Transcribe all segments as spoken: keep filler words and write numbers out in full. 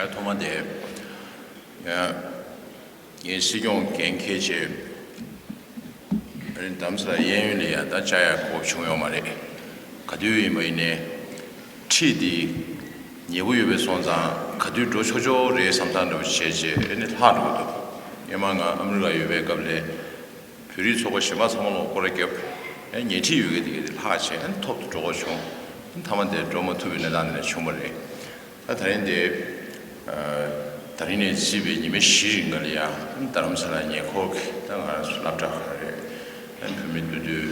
ཐོག་མ་དེ། ཡང་། ངས་སྲིད་སྐྱོང་འགན་འཁྱེར་བྱས། ཨ་ནི་རྡ་རམ་ས་ལ་གཡས་གཡོན་ལ་ཡ་ད་བཅར་ཡག་གོ་སྐབས་བྱུང་ཡོད་མ་རེད། ག་དུས་ཡིན་པ་ཡིན་ནའི། འཁྲིས་འདི་ཉེ་པོ་ཡོད་པའི་སོང་ཙང་ག་དུས་འགྲོ་ཆོག་ཆོག་རེད་བསམ་སྟངས་འདྲ་བོ་བྱས་བྱས་ཨ་ནི་ལྷག་འགྲོ་གི་འདུག་སྔོན་མ་ང་ཨ་མི་རི་ཀ་ཡོད་པའི་སྐབས་ལ། བོད་རིགས་ཚོགས་པ་གཞན་པ་ཚང་མ་ལ་སྐོར་ར་བརྒྱབ། ཨ་ཉེ་འཁྲིས་ཡོད་མཁན་དེ་ག་དེ་ལྷག་བྱས་ཨ་ནི་ཐོག་ཏུ་འགྲོ་དགོས་བྱུང་། ཨ་ནི་མཐའ་མ་དེ་འགྲོ་མ་ཐུབ་པའི་གནས་སྟངས་དེ་ནས་བྱུང་བ་རེད། ད་ད་རིང་དེ། ཨ་ད་རིང་ནས་བརྩིས་པའི་ཉི་མ་བཞི་རིང་ག་ལ་ཡ། རྡ་རམ་ས་ལ་ཉེ་འཁོར་གྱི་ད་ང་རང་ཚོ་སློབ་གྲྭ་ཁག་རེད། བོད་མི་འདུས་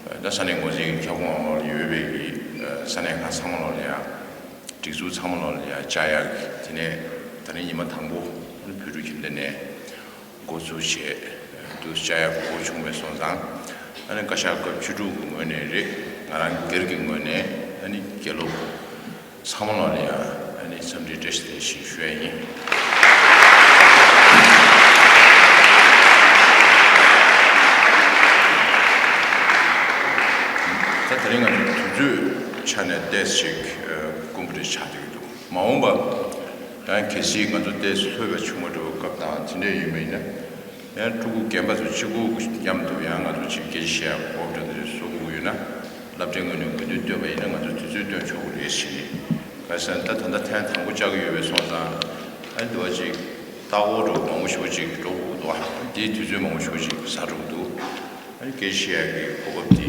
སྡོད། ད་ས་གནས་འགོ་འཛིན་གྱི་ཁྱབ་ཁོངས་ནང་ལོགས་ལ་ཡོད་པའི་གི་ས་གནས་ཁག་ཚང་མ་ལོགས་ལ་ཡ། སྒྲིག་འཛུགས་ཚང་མ་ལོགས་ལ་ཡ་བཅར་ཡག་གི་དེ་ནས་ད་རིང་ཉི་མ་དང་པོ་བོད་ཕྲུག་ཁྱིམ་སྡེ་ནས། འགོ་འཛུགས་བྱས། དུ་བཅར་ཡག་གོ་བྱུང་བའི་སོང་ཙང་། ཨ་ནི་བཀའ་ཤག་སྐབས་བཅུ་དྲུག་གི་ངོས་ནས་རེད། ང་རང་སྒེར་གྱི་ངོས་ནས་ཨ་ནི་དགེ་སློབ་ཚང་མ་ལ་ཡང་ཨ་ནི་འཚམས་འདྲི་བཀྲ་ཤིས་བདེ་ལེགས་ཞུ་ཡ་ཡིན། ད་དེ་རིང་ང་ཚོ་དུས་ཚོད་ཆ་ནས་ཏོག་ཙམ་ཅིག་དཀོན་པོ་རེ་ཆགས་བསྡད་ཀྱི་འདུག་མ་འོངས་པ་ཡང་གལ་སྲིད་ང་ཚོ་ཏོག་ཙམ་ལྷོད་པ་བྱུང་བ་འདྲ་བོ་སྐབས་དང་དེ་འདྲ་ཡིན་པ་ཡིན་ན། ཡང་ཕྲུ་གུ་རྒན་པ་ཚོ་གཅིག་པུ་མཉམ་དུ་ཡང་ང་ཚོ་གཅིག་སྐད་ཆ་བཤད་ཡག་གོ་སྐབས་འདྲ་འདི་རེ་བཟོ་དགོས་ཀྱི་ཡོད་ན། སློབ་གྲྭའི་ངོས་ནས་དགོས་འདུན་བཏོན་པ་ཡིན་ན་ང་ཚོ་དུས་ཚོད་བཏོན་ཆོག་གི་རེད་ཟེར་ནས། ག་རེ་ཟེར་ན་ད་ད་ལྟ་ཐེངས་དང་པོ་བཅར་གྱི་ཡོད་པའི་སོང་ཙང་། ཨ་ནི་འདི་བ་ཅིག་ལྟ་སྐོར་འགྲོ་མང་པོ་ཞེ་པོ་ཅིག་འགྲོ་དགོས་འདུག་ཨ་འདིའི་དུས་ཚོད་མང་པོ་ཞེ་པོ་ཅིག་ཟ་འགྲོ་གི་འདུག་ཨ་ནི་སྐད་ཆ་བཤད་ཡག་གི་གོ་སྐབས་འདི་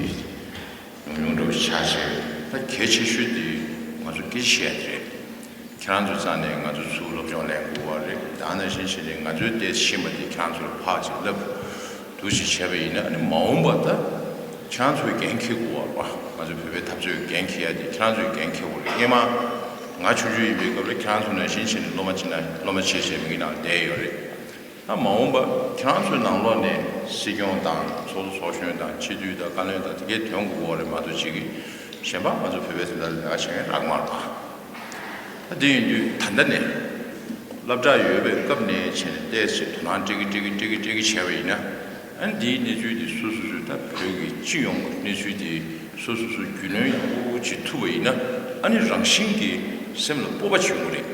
ཉུང་ཉུང་འདྲ་བོ་ཆགས་བྱས། ད་གལ་ཆེ་ཤོས་འདི་ང་ཚོ་སྐད་ཆ་བཤད་ཡག་དེ་རེད། ཁྱེད་རང་ཚོའི་རྩ་ནས་ང་ཚོ་ཚུར་སློབ་སྦྱོང་ལེན་དགོས་པ་རེད། ད་ནང་བཞིན་བྱས་ནས་ང་ཚོའི་ཏོག་ཙམ་ཤེས་པ་དེ་ཁྱེད་རང་ཚོར་ཕར་ཅིག་བསླབ། འདུག་ཅིག་བྱས་པ་ཡིན་ན་ཨ་ནི་མ་འོངས་པ་ད་ཁྱེད་རང་ཚོའི་འགན་འཁྱེར་དགོས་པ་རེད་པ། ང་ཚོའི་བོད་པའི་འཐབ་རྩོད་འགན་འཁྱེར་ཡ་དེ་ཁྱེད་རང་ཚོའི་འགན་འཁྱེར་དགོས་རེད། སྔོན་མ་ང་ཆུང་ཆུང་ཡིན་པའི་སྐབས་ལ་ཁྱེད་རང་ཚོ་ནང་བཞིན་བྱས་ནས་སློབ་མ་ཅིག་ན་སློབ་མ་བྱས་བྱས་མི་གི་ནང་བསྡད་ཡོད་རེད། ད་མ་འོངས་པ་ཁྱེད་རང་ཚོའི་ནང་ལོགས་ནས་སྲིད་སྐྱོང་དང་ཚོགས་གཙོ་ཚོགས་གཞོན་དང་སྤྱི་འཐུས་དང་བཀའ་བློན་དང་དེ་གའི་དོན་དགོས་པ་རེད་མ་གཏོགས་ཅིག་གིས་གཞན་པ་ང་ཚོ་བོད་པའི་དོན་དག་ལ་ལས་ཀ་བྱེད་མཁན་རག་མ་རེད་པ། ད་དེ་ཡིན་དུས་ད་ལྟ་ནས་སློབ་གྲྭ་ཡོད་པའི་སྐབས་ནས་བྱས་ནས་ཏོག་ཙམ་དོ་སྣང་སྤྲད་ཀྱི་སྤྲད་ཀྱི་སྤྲད་ཀྱི་སྤྲད་ཀྱི་བྱས་པ་ཡིན་ན། ཨ་ནི་དེའི་གནས་ཚུལ་དེ་སོ་སོ་སོས་ད་བོད་ཀྱི་སྤྱི་ཡོངས་ཀྱི་གནས་ཚུལ་དེ་སོ་སོ་སོས་རྒྱུས་ལོན་ཡག་པོ་བྱེད་ཐུབ་པ་ཡིན་ན་ཨ་ནི་རང་བཞིན་གྱིས་སེམས་ལ་སྤོབས་པ་བྱུང་གི་རེད།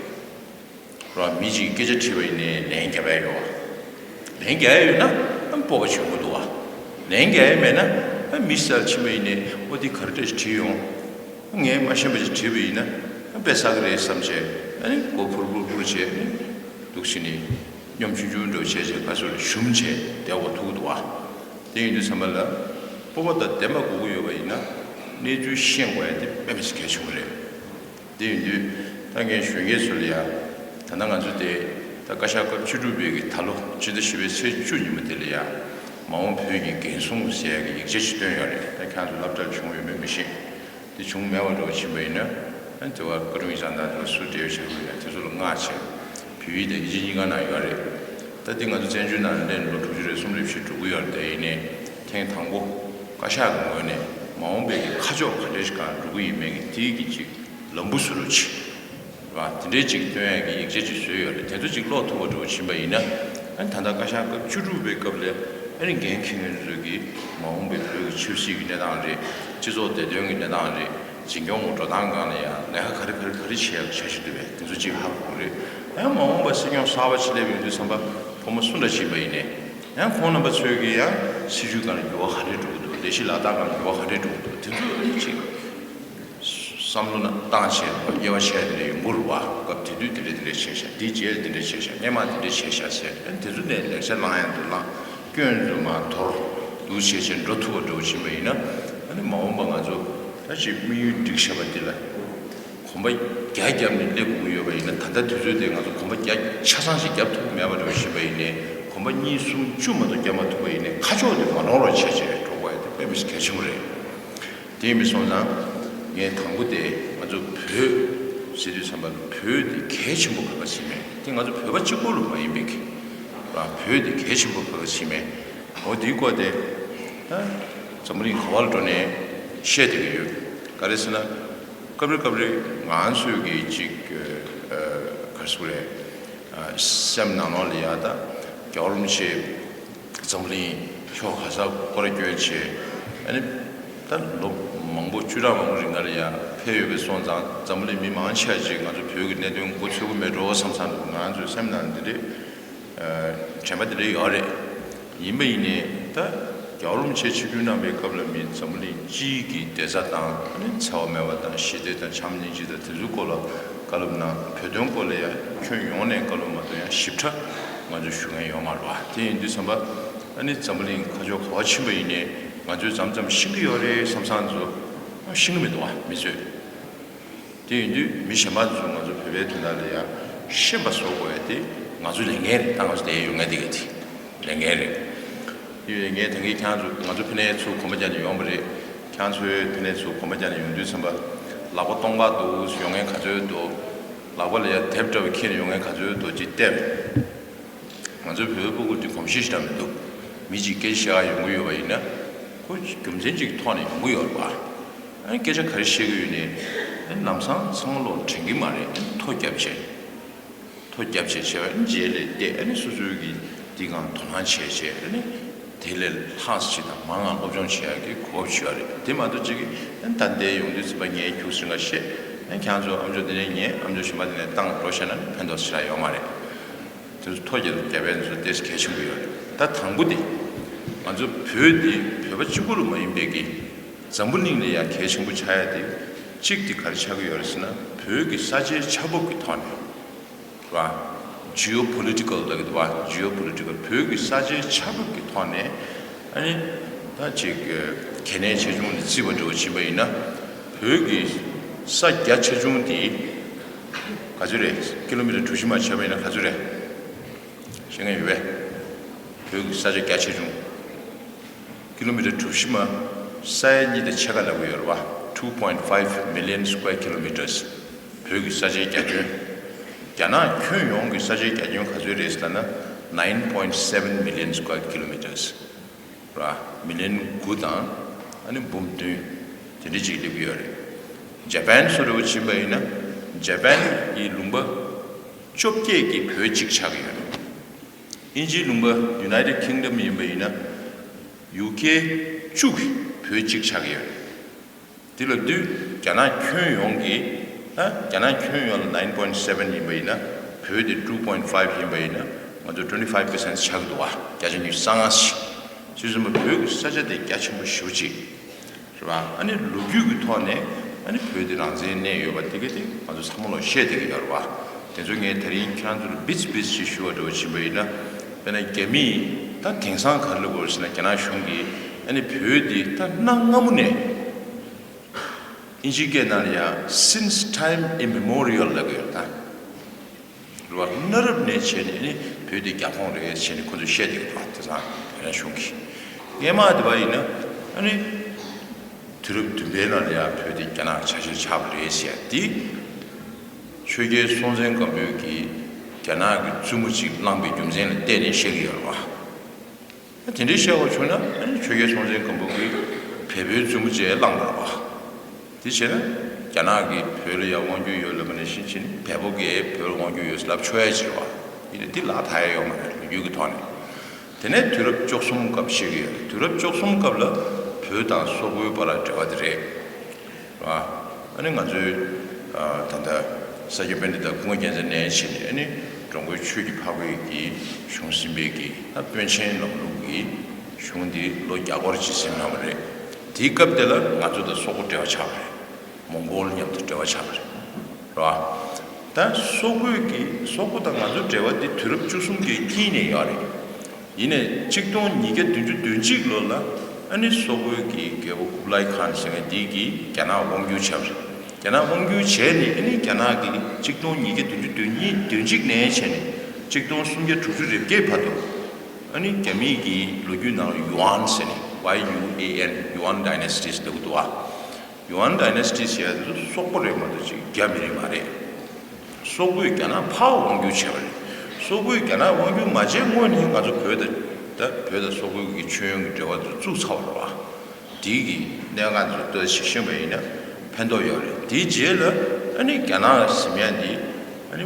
ར་མི་གཅིག་སྐད་ཆ་དྲིས་པ་ཡིན་ནའི་ལན་རྒྱབ་ཡ་ཡོད་པ། ལན་རྒྱག་ཡ་ཡོད་ན་ཨ་སྤོབས་པ་བྱུང་གི་འདུག་བ། ལན་རྒྱག་ཡ་མེད་ན་ཨ་མི་སེར་ཕྱིན་པ་ཡིན་ནའི་ཨོ་འདི་ག་རེ་འདྲ་ཞིག་དྲིས་ཡོང་། ངས་མ་ཤེས་པ་ཞིག་དྲིས་པ་ཡིན་ན་ཨ་དཔེ་བསགས་ཀྱི་རེད་བསམ་བྱས་ཨ་ནི་མགོ་ཕུར་ཕུར་ཕུར་བྱས་ཨ་ནི་འདུག་ཕྱིན་ནས་གཉོམ་ཆུང་ཆུང་འདྲ་བོ་བྱས་བྱས་ཁ་སོ་ལ་ཞུམ་བྱས་བསྡད་དགོས་ཐུག་འདུག་བ། དེ་ཡིན་དུས་ཚང་མ་ལ་སྤོབས་པ་དང་ལྡན་པ་དགོས་ཀྱི་ཡོད་པ་ཡིན་ན་གནས་ཚུལ་ཤེས་དགོས་ཡ་དེ་དཔེ་མི་སྲིད་གལ་ཆེན་པོ་རེད། དེ་ཡིན་དུས་ད་ངས་གཞོན་སྐྱེས་ཚོ་ལ་ཡ། ད་ལྟ་ང་ཚོ་དེ་ད་བཀའ་ཤག་སྐབས་བཅུ་དྲུག་པའི་གི་ད་ལོ་སྤྱི་ཟླ་བཞི་པའི་ཚེས་བཅུ་ཉིན་མོ་དེ་ལ་ཡ། མ་འོངས་བོད་ཀྱི་འགན་སྲུང་ཟེར་ཡ་གི་ཡིག་ཆ་ཞིག་བཏོན་ཡོད་རེད། ད་ཁྱེད་ཚོ་སློབ་གྲྭར་བྱུང་ཡོད་མེད་མི་ཤེས། དེ་བྱུང་མེད་པ་འདྲ་བོ་ཕྱིན་པ་ཡིན་ན། ཨ་དེ་བ་བཀའ་དྲུང་ཡིག་ཚང་དང་དེ་བ་སུ་འབྲེལ་ཡོད་བྱ་དགོས་ཡིན་ན་དེ་ཚོ་ལ་མངགས་བྱས། བོད་ཡིག་དང་དབྱིན་ཇི་གཉིས་ཀ་ནང་ཡོད་རེད། ད་འདི་ང་ཚོ་བཙན་བྱོལ་ནང་ལ་སླེབས་ནས་ལོ་དྲུག་ཅུ་རེ་གསུམ་རེ་བཞི་འགྲོ་གི་ཡོད་རེད། དེ་ཡིན་ནའི་ཐེངས་དང་པོ་བཀའ་ཤག་གི་ངོས་ནས་མ་འོངས་པའི་གི་ཁ་ཕྱོགས་ག་འདྲ་ཞིག་སྒང་འགྲོ་གི་ཡིན་མིན་གི་དེའི་གི་ཅིག་ལམ་བུ་བཟོ་རོགས་བྱེད། ར་དེ་འདྲའི་ཅིག་སྟོན་ཡ་གི་ཡིག་ཆ་ཅིག་བཟོས་ཡོད་རེད། དེ་ཚོ་ཅིག་ཀློག་ཐུབ་པ་འདྲ་བོ་ཕྱིན་པ་ཡིན་ན། ཨ་ནི་ད་ལྟ་བཀའ་ཤག་སྐབས་བཅུ་དྲུག་པའི་སྐབས་ལ་ཨ་ནི་འགན་འཁྱེར་མཁན་ཚོ་གི་མ་འོངས་པའི་བོད་ཀྱི་ཆབ་སྲིད་ཀྱི་གནས་སྟངས་རེད། སྤྱི་ཚོགས་བདེ་དོན་གྱི་གནས་སྟངས་རེད། འཛིན་སྐྱོང་གི་འགྲོ་སྟངས་སྒང་ལ་ཡང་ལས་ཀ་ག་རེ་ག་རེ་ག་རེ་བྱེད་ཡག་གི་འཆར་གཞི་འདུག་པས་དེ་ཚོ་གཅིག་ཧ་གོ་གི་རེད། ཡང་མ་འོངས་པ་སྲིད་སྐྱོང་གསར་པ་ཅིག་སླེབས་ཡོང་དུས་ཙམ་པ་ཕོ་མོ་སུ་འདྲ་ཅིག་ཡིན་པ་ཡིན་ནའི་ཡང་ཁོང་རྣམ་པ་ཚོས་ཀྱི་ཡང་སྲིད་ཇུས་སྒང་ལ་འགྱུར་བ་ག་རེ་འགྲོ་གི་འདུག་ལས་གཞི་ལག་བསྟར་སྒང་ལ་འགྱུར་བ་ག་རེ་འགྲོ་གི་འདུག་དེ་ཚོ་ཨ་ནི་ཅིག་བསམ་བློ་ན་བཏང་བྱས་དབྱེ་བ་ཕྱེ་དེ་འདྲ་ཡོང་གི་རེད་བ། སྐབས་དེ་དུས་དེ་འདྲ་དེ་འདྲ་བྱས་ཤག་དེའི་རྗེས་ལ་དེ་འདྲ་བྱས་ཤག་སྔོན་མ་དེ་འདྲ་བྱས་ཤག་ཟེར་ཨ་ནི་དེ་ཚོ་ནས་ལེགས་ཆ་བླང་ཡག་འདུག་བླང་། སྐྱོན་ཚོ་མར་དོར་འདུག་བྱས་བྱས་འགྲོ་ཐུབ་པ་འདྲ་བོ་ཕྱིན་པ་ཡིན་ན་ཨ་ནི་མ་འོངས་པ་ང་ཚོ་ད་ཅིག་དམིགས་ཡུལ་འགྲིག་བཞག་པ་འདི་ལ་གོམ་པ་བརྒྱ་བརྒྱབ་ནས་སླེབས་དགོས་ཀྱི་ཡོད་པ་ཡིན་ན། ད་ལྟ་དུས་ཚོད་དེ་ང་ཚོ་གོམ་པ་བརྒྱ་ཆ་ཚང་ཞིག་བརྒྱབ་ཐུབ་ཀྱི་མེད་པ་འདྲ་བོ་ཕྱིན་པ་ཡིན་ནའི་གོམ་པ་གཉིས་གསུམ་བཅུ་མ་གཏོགས་བརྒྱབ་མ་ཐུབ་པ་ཡིན་ནའི་ཁ་ཕྱོགས་དེ་མ་ནོར་བ་བྱས་བྱས་འགྲོ་དགོས་ཡ་དེ་དཔེ་མི་སྲིད་གལ་ཆེན་པོ་རེད། དེ་ཡིན་པ་སོང་ཙང་ངས་དང་པོ་དེ་ང་ཚོ་བོད་ཟེར་དུས་ཙམ་པ་ལ་བོད་དེ་གལ་ཆེན་པོ་ག་པར་ཕྱིན་མེད། དེ་ང་ཚོ་བོད་པ་གཅིག་པོ་ལ་མ་ཡིན་པའི་གི་བོད་དེ་གལ་ཆེན་པོ་ག་པར་ཕྱིན་མེད། འོ་དེའི་སྐོར་དེ་ད་འཛམ་བུ་གླིང་ག་བ་ལ་འགྲོ་ནས་བཤད་བསྡད་ཀྱི་ཡོད། ག་རེ་ཟེར་ན་སྐབས་རེ་སྐབས་རེ་ང་ཚོས་ཀྱི་ཅིག་ག་རེ་ཟེར་དགོས་རེད། སེམས་ནང་ལོགས་ལ་ཡ་ད་རྒྱལ་བ་རིན་པོ་ཆེ་འཛམ་བུ་གླིང་ཕྱོགས་ག་ས་སྐོར་ར་སྐྱོད་བྱས་ཨ་ནི་ད་ལོ་ མང་པོ་བཅུ་ཕྲག་མང་པོ་རིང་ག་ལ་ཡ་ཕེབས་ཡོད་པའི་སོང་ཙང་འཛམ་བུ་གླིང་མི་མང་ཆེ་བ་ཅིག་ང་ཚོ་བོད་ཀྱི་གནད་དོན་མགོ་ཚོད་ཀྱི་མེད་འགྲོ་བསམ་བསམ་འདུག་ང་ཚོའི་སེམས་ནང་འདི་འདྲའི་དྲན་པ་འདི་འདྲ་ཡོད་རེད། ཡིན་པ་ཡིན་ནའི་ད་རྒྱལ་བ་རིན་པོ་ཆེ་ཆིབས་བསྒྱུར་གནང་པའི་སྐབས་ལ་མི་འཛམ་བུ་གླིང་སྤྱིའི་གི་བདེ་འཚར་དང་ཨ་ནི་འཚེ་བ་མེད་པ་དང་ཞི་བདེ་དང་བྱམས་སྙིང་རྗེ་དང་དེ་ཚོའི་སྐོར་ལ་བཀའ་སློབ་གནང་། བོད་དོན་སྐོར་ལ་ཡང་ཁྱོན་ཡོངས་ནས་བཀའ་སློབ་མ་གཏོགས་ཡང་ཞིབ་ཕྲ་ང་ཚོས་ཞུ་མཁན་ཡོད་མ་རེད་བ། དེ་ཡིན་དུས་ཙམ་པ་ཨ་ནི་འཛམ་བུ་གླིང་ཁ་ཕྱོགས་ག་པར་ཕྱིན་པ་ཡིན་ནའི་ང་ཚོས་མཚམས་མཚམས་ཤེས་ཀྱི་ཡོད་རེད་བསམ་བསམ་ཚོ་ཤེས་ཀྱི་མི་འདུག་བ་མི་ཚོས། དེ་ཡིན་དུས་མི་གཞན་པ་ཚོས་ང་ཚོ་བོད་པའི་དོན་དག་ལ་ཡང་ཤེས་པ་བཟོ་དགོས་ཡ་དེ་ང་ཚོ་ལས་འགན་རེད། ད་ང་ཚོ་དེ་ཡོད་ངེས་དེ་ག་དེ་ལས་འགན་རེད། དེ་ཡོད་ངས་ད་གིན་ཁྱེད་ཚོ་ང་ཚོ་ཕ་ནས་ཚུར་གོམ་པ་རྒྱག་ནས་ཡོང་པ་རེད། ཁྱེད་ཚོའི་ཕ་ནས་ཚུར་གོམ་པ་རྒྱག་ནས་ཡོང་དུས་ཙམ་པ་ལག་པ་སྟོང་པ་འདུག་ཡོང་མཁན་ག་ཚོད་འདུག་ལག་པ་ལ་ཡ་དེབ་འདྲ་བ་འཁྱེར་ནས་ཡོང་མཁན་ག་ཚོད་འདུག་ཅེས་བལྟས། ང་ཚོའི་བོད་པའི་སྤུ་གུ་འདི་གོམས་གཤིས་ཞེ་དྲག་མི་འདུག་མི་གཅིག་སྐད་ཆ་བཤད་ཡོང་གི་ཡོད་པ་ཡིན་ན་ཁོ་རྒྱུ་མཚན་གཅིག་ཐོག་ནས་ཡོང་གི་ཡོད་རེད་པ། ཨ་ནི་སྐད་ཆ་ག་རེ་བཤད་ཀྱི་ཡོད་ནའི་ཨ་ནི་ལམ་སང་ཚང་མ་ལོག་དྲན་གྱི་མ་རེད། ཨ་ནི་ཐོ་བརྒྱབ་བྱས། ཐོ་བརྒྱབ་བྱས་བྱས་པ་ཨ་ནི་རྗེས་ལ་བལྟས་ཨ་ནི་སོ་སོའི་གི་འདི་གང་དོ་སྣང་བྱས་བྱས་ཨ་ནི་དེ་ལས་ལྷག་ཅིག་དང་མང་ང་སློབ་སྦྱོང་བྱེད་ཡག་གི་གོ་སྐབས་ཞུ་བ་རེད། དེ་མ་གཏོགས་གཅིག་གིས་ཨ་ནི་ད་ལྟའི་ཡོང་དུས་ཚོད་པ་ངས་ཁྱུག་ཟིན་ག་བཤད་ཨ་ནི་ཁྱེད་ཚོ་ཨམ་ཅོག་འདི་ནས་ཉན་ཨམ་ཅོག་གཞན་པ་འདི་ནས་བཏང་འགྲོ་བྱས་ན་ཕན་ཐོགས་ཞེ་དྲག་ཡོད་མ་རེད། དེ་ཚོ་ཐོ་རྒྱག་རྒྱག་པའི་ཚོ་ཏོག་ཙམ་གལ་ཆེན་པོ་ཡོད་རེད། ད་དང་པོ་དེ་ང་ཚོ་བོད་འདི་བོད་པ་གཅིག་པུ་ལ་མ་ཡིན་པའི་གི་འཛམ་བུ་གླིང་ལ་ཡང་གལ་ཆེན་པོ་ཆགས་ཡ་དེ་གཅིག་དེ་ག་རེ་ཆགས་ཀྱི་ཡོད་རེད་ཟེར་ན་བོད་ཀྱི་ས་ཆའི་ཆགས་བབ་ཀྱི་ཐོག་ནས་རེད་བ། Geopolitical ལབ་ཀྱི་འདུག་བ། Geopolitical བོད་ཀྱི་ས་ཆའི་ཆགས་བབ་ཀྱི་ཐོག་ནས་ཨ་ནི་ད་ཅིག་གལ་གནད་ཆེ་ཆུང་ལ་བརྩིས་པ་འདྲ་བོ་ཕྱིན་པ་ཡིན་ན་བོད་ཀྱི་ས་རྒྱ་ཆེ་ཆུང་དེ་ག་ཚོད་རེད། ཀི་ལོ་མི་ཊར་གྲུ་བཞི་མ་བྱས་པ་ཡིན་ན་ག་ཚོད་རེད། ཤེས་མཁན་ཡོད་པས། བོད་ཀྱི་ས་ཆ་རྒྱ་ཆེ་ཆུང་། ཀི་ལོ་མི་ཊར་གྲུ་བཞི་མ་ས་ཡ་གཉིས་དང་ཕྱེད་ཀ་ལབ་ཀྱི་ཡོད་རེད་བ། two point five million square kilometers བོད་ཀྱི་ས་ཆའི་རྒྱ་ཁྱོན། རྒྱ་ནག་ཁྱོན་ཡོངས་ཀྱི་ས་ཆའི་རྒྱ་ཁྱོན་ག་ཚོད་རེད་ཟེར་ན་nine point seven million square kilometers ར། མི་ལི་ཡོན་དགུ་དང་ཨ་ནི་འབུམ་བདུན་དེ་འདྲ་ཅིག་སླེབས་ཀྱི་ཡོད་རེད། ཇ་པན་སུ་རེད་བ་ཕྱིན་པ་ཡིན་ན་ཇ་པན་གྱི་ལུང་པ་བཅོ་བརྒྱད་ཀྱི་བོད་གཅིག་ཆགས་ཀྱི་ཡོད་རེད། དབྱིན་ཇིའི་ལུང་པ་United Kingdom ཡིན་པ་ཡིན་ན་ཡུ་ཀེ་བཅུ་གི་བོད་གཅིག་ཆགས་ཀྱི་ཡོད་རེད། དེ་ལ་དུས་རྒྱ་ནག་ཁྱོན་ཡོངས་ཀྱི་ཨ་རྒྱ་ནག་ཁྱོན་ཡོངས་ལ་nine point seven ཡིན་པ་ཡིན་ན་བོད་དེ་two point five ཡིན་པ་ཡིན་ན་ང་ཚོ twenty five percent ཆགས་ཀྱི་འདུག་བ། བརྒྱ་ཆ་ཉི་ཤུ་རྩ་ལྔ་ཞིག་བྱས་ཙང་བོད་ཀྱི་ས་ཆ་དེ་རྒྱ་ཆེན་པོ་ཞེ་པོ་ཅིག་རེད་བ། ཨ་ནི་ལོ་རྒྱུས་ཀྱི་ཐོག་ནས་ཨ་ནི་བོད་དེ་རང་བཙན་གནས་ཡོད་པ་དེ་ག་དེ་ང་ཚོ་ཚང་མ་ལོག་བཤད་བསྡད་ཀྱི་ཡོད་རེད་བ། དེ་ཚོ་ངས་དེ་རིང་ཁྱེད་རང་ཚོ་ལ་བིས་བིས་ཞིག་ཞུ་བ་འདྲ་བོ་ཕྱིན་པ་ཡིན་ན་དཔེར་ན་རྒྱ་མིས་ད་དེང་སང་ག་རེ་ལབ་དགོས་རེད་ཟེར་ན་རྒྱ་ནག་གཞུང་གིས་ཨ་ནི་བོད་དེ་ད་གནའ་སྔ་མོ་ནས་དབྱིན་ཇིའི་སྐད་ནང་ལ་ཡང་since time immemorial ལབ་ཀྱི་ཡོད་ད། རེད་བ། གནའ་རབས་ནས་བྱས་ནས་ནི་བོད་འདི་རྒྱ་ཁོངས་རེད་ཟེར་ནས་ཁོ་ཚོས་བཤད་བསྡད་ཀྱི་འདུག་དེང་སང་བོད་རང་གཞུང་གིས་སྔས་མ་དེ་བ་ཡིན་ན་ཨ་ནི་དུས་རབས་བདུན་པའི་ནང་ལ་ཡང་བོད་འདི་རྒྱ་ནག་གི་ཆ་ཤས་ཆགས་པ་རེད་ཟེར་ཡ་འདི་ཆོས་རྒྱལ་སྲོང་བཙན་སྒམ་པོས་ཀྱིས་རྒྱ་ནག་གི་བཙུན་མོ་གཅིག་བླངས་པའི་རྒྱུ་མཚན་ལ་བརྟེན་ནས་བཤད་ཀྱི་ཡོད་རེད་བ། དེ་འདྲའི་བཤད་པ་བྱུང་ན་ཨ་ནི་ཆོས་རྒྱལ་སྲོང་བཙན་སྒམ་པོ་གིས་བལ་པོའི་བཙུན་མོ་བཅས་བླངས་པ་རེད་བ། དེ་བྱས་ན་རྒྱ་ནག་གིས་བོད་ལ་ཡང་དབང་སྒྱུར་ཡོད་ལབ་པ་ནང་བཞིན་བྱས་ནས་བལ་པོ་གིས་བོད་ལ་དབང་སྒྱུར་ཡོད་ལབ་ཆོག་ཡ་ཅིག་རེད་བ། ཡིན་ནའི་འདི་ལག་ཐག་ཡ་ཡོད་མ་རེད་ལོ་རྒྱུས་ཀྱི་ཐོག་ནས། དེ་ནས་དུས་རབས་བཅུ་གསུམ་སྐབས་བཤད་ཀྱི་ཡོད་རེད། དུས་རབས་བཅུ་གསུམ་སྐབས་ལ་བོད་དང་སོག་པོའི་བར་ལ་འབྲེལ་བ་དེ་རེད། ཨ་ནི་ང་ཚོའི་ད་ལྟ་ས་སྐྱ་པཎྜི་ཏ་ཀུན་དགའ་རྒྱལ་མཚན་ནས་བྱས་ནས་ཨ་ནི་འགྲོ་མགོན་ཆོས་ཀྱི་འཕགས་པའི་གི་གཞུང་ཟིན་པའི་གི་ད་པཎ་ཆེན་ལམ་ལུགས་ཀྱི་གཞུང་འདི་ལོ་བརྒྱ་སྐོར་ཅིག་ཟིན་གནང་བ་རེད། དེའི་སྐབས་དེ་ལ་ང་ཚོ་དང་སོག་པོ་འབྲེལ་བ་ཆགས་པ་རེད། མོང་གོལ་མཉམ་དུ་འབྲེལ་བ་ཆགས་པ་རེད། རེད་བ། ད་སོག་པོའི་གི་སོག་པོ་དང་ང་ཚོའི་འབྲེལ་བ་འདི་དུས་རབས་བཅུ་གསུམ་གྱི་དཀྱིལ་ནས་ཡོད་རེད། ཡིན་ནའི་ཆིག་སྟོང་ཉིས་བརྒྱ་བདུན་ཅུ་དོན་གཅིག་ལོ་ལ་ཨ་ནི་སོག་པོའི་གི་རྒྱལ་པོ་ཀུབ་ལའི་ཁཱན་ཟེར་མཁན་དེ་གིས་རྒྱ་ནག་དབང་བསྒྱུར་བྱས་པ་རེད། རྒྱ་ནག་དབང་བསྒྱུར་བྱས་ནས་ཨ་ནི་རྒྱ་ནག་གིས་ཆིག་སྟོང་ཉིས་བརྒྱ་བདུན་ཅུ་དོན་གཉིས་དོན་གཅིག་ནས་བྱས་ནས་ཆིག་སྟོང་སུམ་བརྒྱ་དྲུག་ཅུ་རེ་བརྒྱད་བར་དུ་ཨ་ནི་རྒྱ་མིའི་གི་ལོ་རྒྱུས་ནང་ལ་ཡུའན་ཟེར་ནས་Y U A N Yuan dynasties ལབ་ཀྱི་འདུག་བ། Yuan dynasties ཟེར་ཡ་དེ་ཚོ་སོག་པོ་རེད་མ་གཏོགས་ཅིག་རྒྱ་མི་རིགས་མ་རེད། སོག་པོས་རྒྱ་ནག་ཕར་དབང་བསྒྱུར་བྱས་པ་རེད། སོག་པོས་རྒྱ་ནག་དབང་བསྒྱུར་མ་བྱས་སྔོན་ནས་ང་ཚོ་བོད་དང་ད་བོད་དང་སོག་པོའི་གི་མཆོད་ཡོན་གྱི་འབྲེལ་བ་དེ་བཙུགས་ཚར་བ་རེད་བ། དེའི་གི་གནད་འགག་དེ་ཚོ་ཏོག་ཙམ་ཤེས་པ་ཡིན་ན་ཕན་ཐོགས་ཡོད་རེད། དེའི་རྗེས་ལ་ཨ་ནི་རྒྱ་ནག་ཟེར་ཡ་འདི་ཨ་ནི་